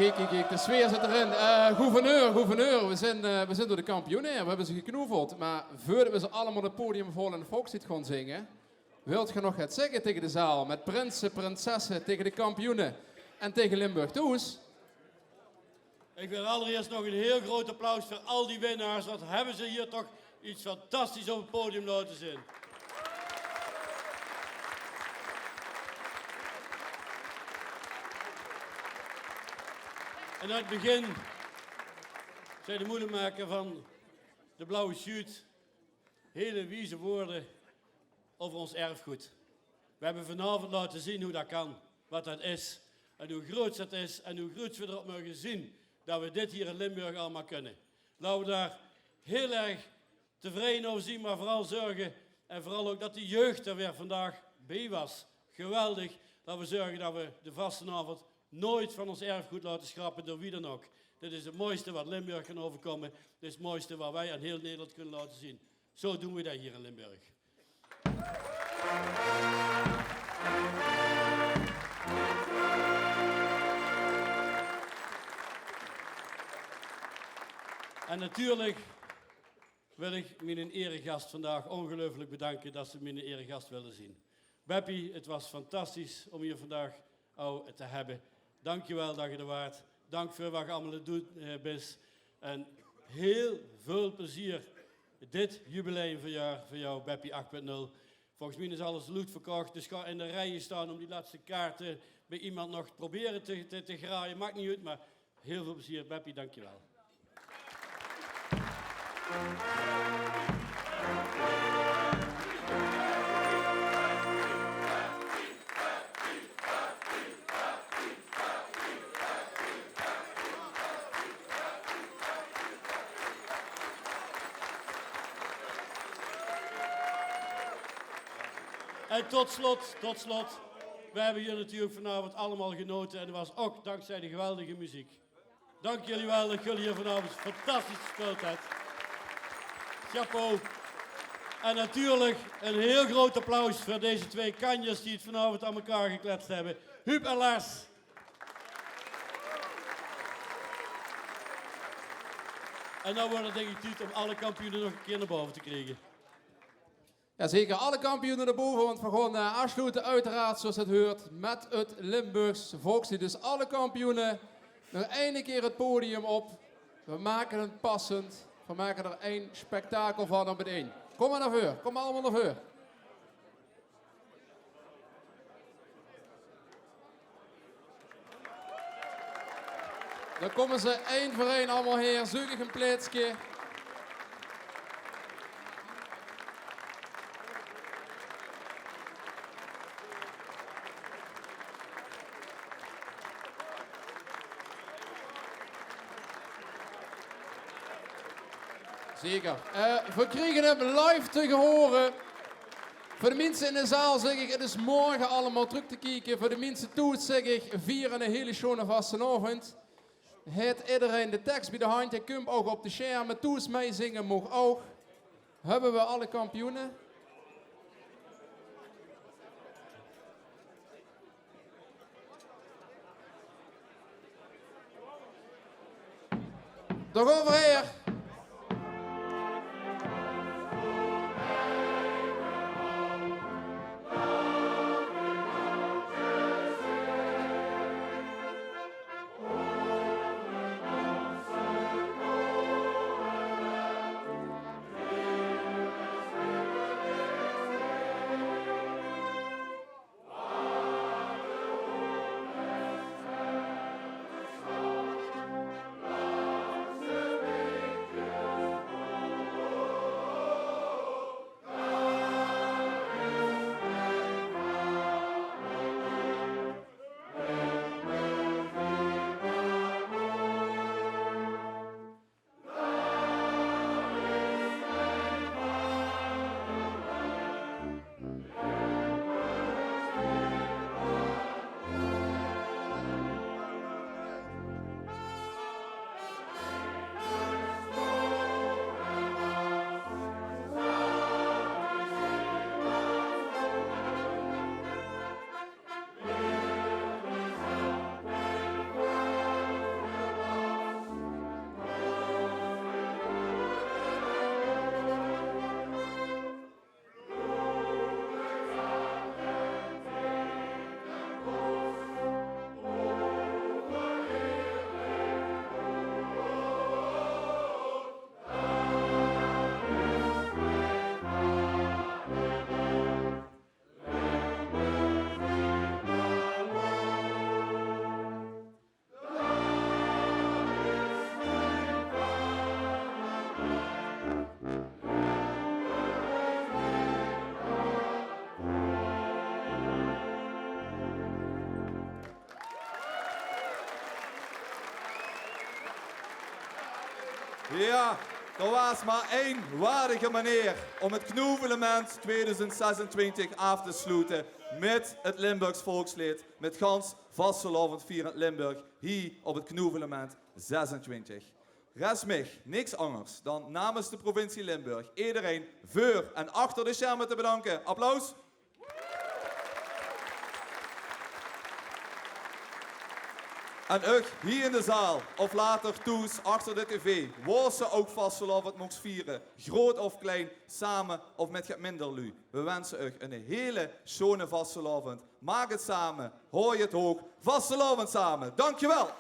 Kiek, kiek, kiek, de sfeer zit d'rin. Eh, gouverneur, gouverneur, we zien, eh, we zien door de kampioene haer. We höbbe ze geknoeveld. Mer veurdet we ze allemaol 't podium vol en de volkslied gaon zinge, wilt geer nog get zègke taenge de zaal? Mit prinse, prinsesse, taenge de kampioene en taenge Limburg thoes? Ich wil allerieërs nog ein hieël groeët applaus veur al die winnaars. Waat höbbe ze hie toch get fantastisch op 't podium laote zeen. En aan 't begin zag de moedemaker van de Blauwe Sjuut hiel wieze wäörd euver ós erfgood. We höbbe vanaovend laote zeen wie det kan, waat det is en wie groeët det is en wie groeët we d'rop moge zeen det we dit hie in Limburg allemaol kinne. Laote we dao hiel erg tevreje euver zeen, mer veural zörge en veural ouch det de jeug d'r weer vandaag bie waas. Geweldig det we zörge det we de vastelaovend noeëts van ós erfgood laote schrappe door wie dan ouch. Dit is 't mooiste waat Limburg kan euverkomme. Dit is 't mooiste waat weej aan hiel Nederland kinne laote zeen. Zo doon we det hie in Limburg. En natuurlik wil ich miene eregas vandaag óngeluifelik bedanke det ze miene eregas wilde zeen. Beppie, 't waas fantastisch óm dich vandaag ouch te höbbe. Dankjewel det ge d'r waart. Dank veur waat ge allemaol aan 't doon, eh, bis. En hiel väöl plezeer dit jubileumverjaor veur dich, Beppie acht punt nul. Volges mich is alles loet verkoch, dus gaot in de rieje staon óm die lètste kaarte bie emes nog probere te, te, te graaie. Maak neet oet, mer hiel väöl plezeer, Beppie, dankjewel. En tot slot, tot slot, we höbbe hie natuurlik vanaovend allemaol genaote en det waas ouch dankzij de geweldige meziek. Dank geer waal det geer hie vanaovend fantastisch gespeeld höbt. Chapeau. En natuurlik ein hiel groeët applaus veur deze twee kanjers die 't vanaovend aan mekaar geklets höbbe. Huub en Lars. En dan wuuert 't dink ich tied óm alle kampioene nog ein kieër nao bove te kriege. Jazeker, alle kampioene nao bove, want we gaon, eh, aafsloete, oeteraard, zoeas 't huuert, mit 't Limburgs volkslied. Dus alle kampioene, nog eine kieër 't podium op. We make 't passend. We make d'r ein spektakel van op 't eind. Kóm mer nao veur, kóm mer allemaol nao veur. Dan kómme ze ein veur ein allemaol haer. Zeuk ich ein plaetske. Zeker. Eh, we kriege 'm live te gehuuere. Veur de minse in de zaal zèk ich, 't is morge allemaol trök te kieke. Veur de minse thoes zèk ich, vier 'ne hiele sjone vastelaovend. Haet ederein de teks bie de handj, hae kump ouch op de sjerme. Thoes mitzinge maag ouch. Höbbe we alle kampioene? Dao gaon v'r haer. Jao, d'r waas mer ein waardige meneer óm 't Knoevelemint tweeduizend zesentwintig aaf te sloete mit 't Limburgs volksleed, mit gans vastelaovendvierend Limburg hie op 't Knoevelemint zesentwintig. Rest mich niks angers dan namens de provincie Limburg ederein veur en achter de sjerme te bedanke. Applaus. En uch hie in de zaal of later thoes achter de tv, woe se ouk vastelaovend moogs viere, groot of klein, same of mit get minder luuj. We wense uch 'ne hele sjone vastelaovend. Maak 't same, haoj 't hoog. Vastelaovend same. Dankjewel.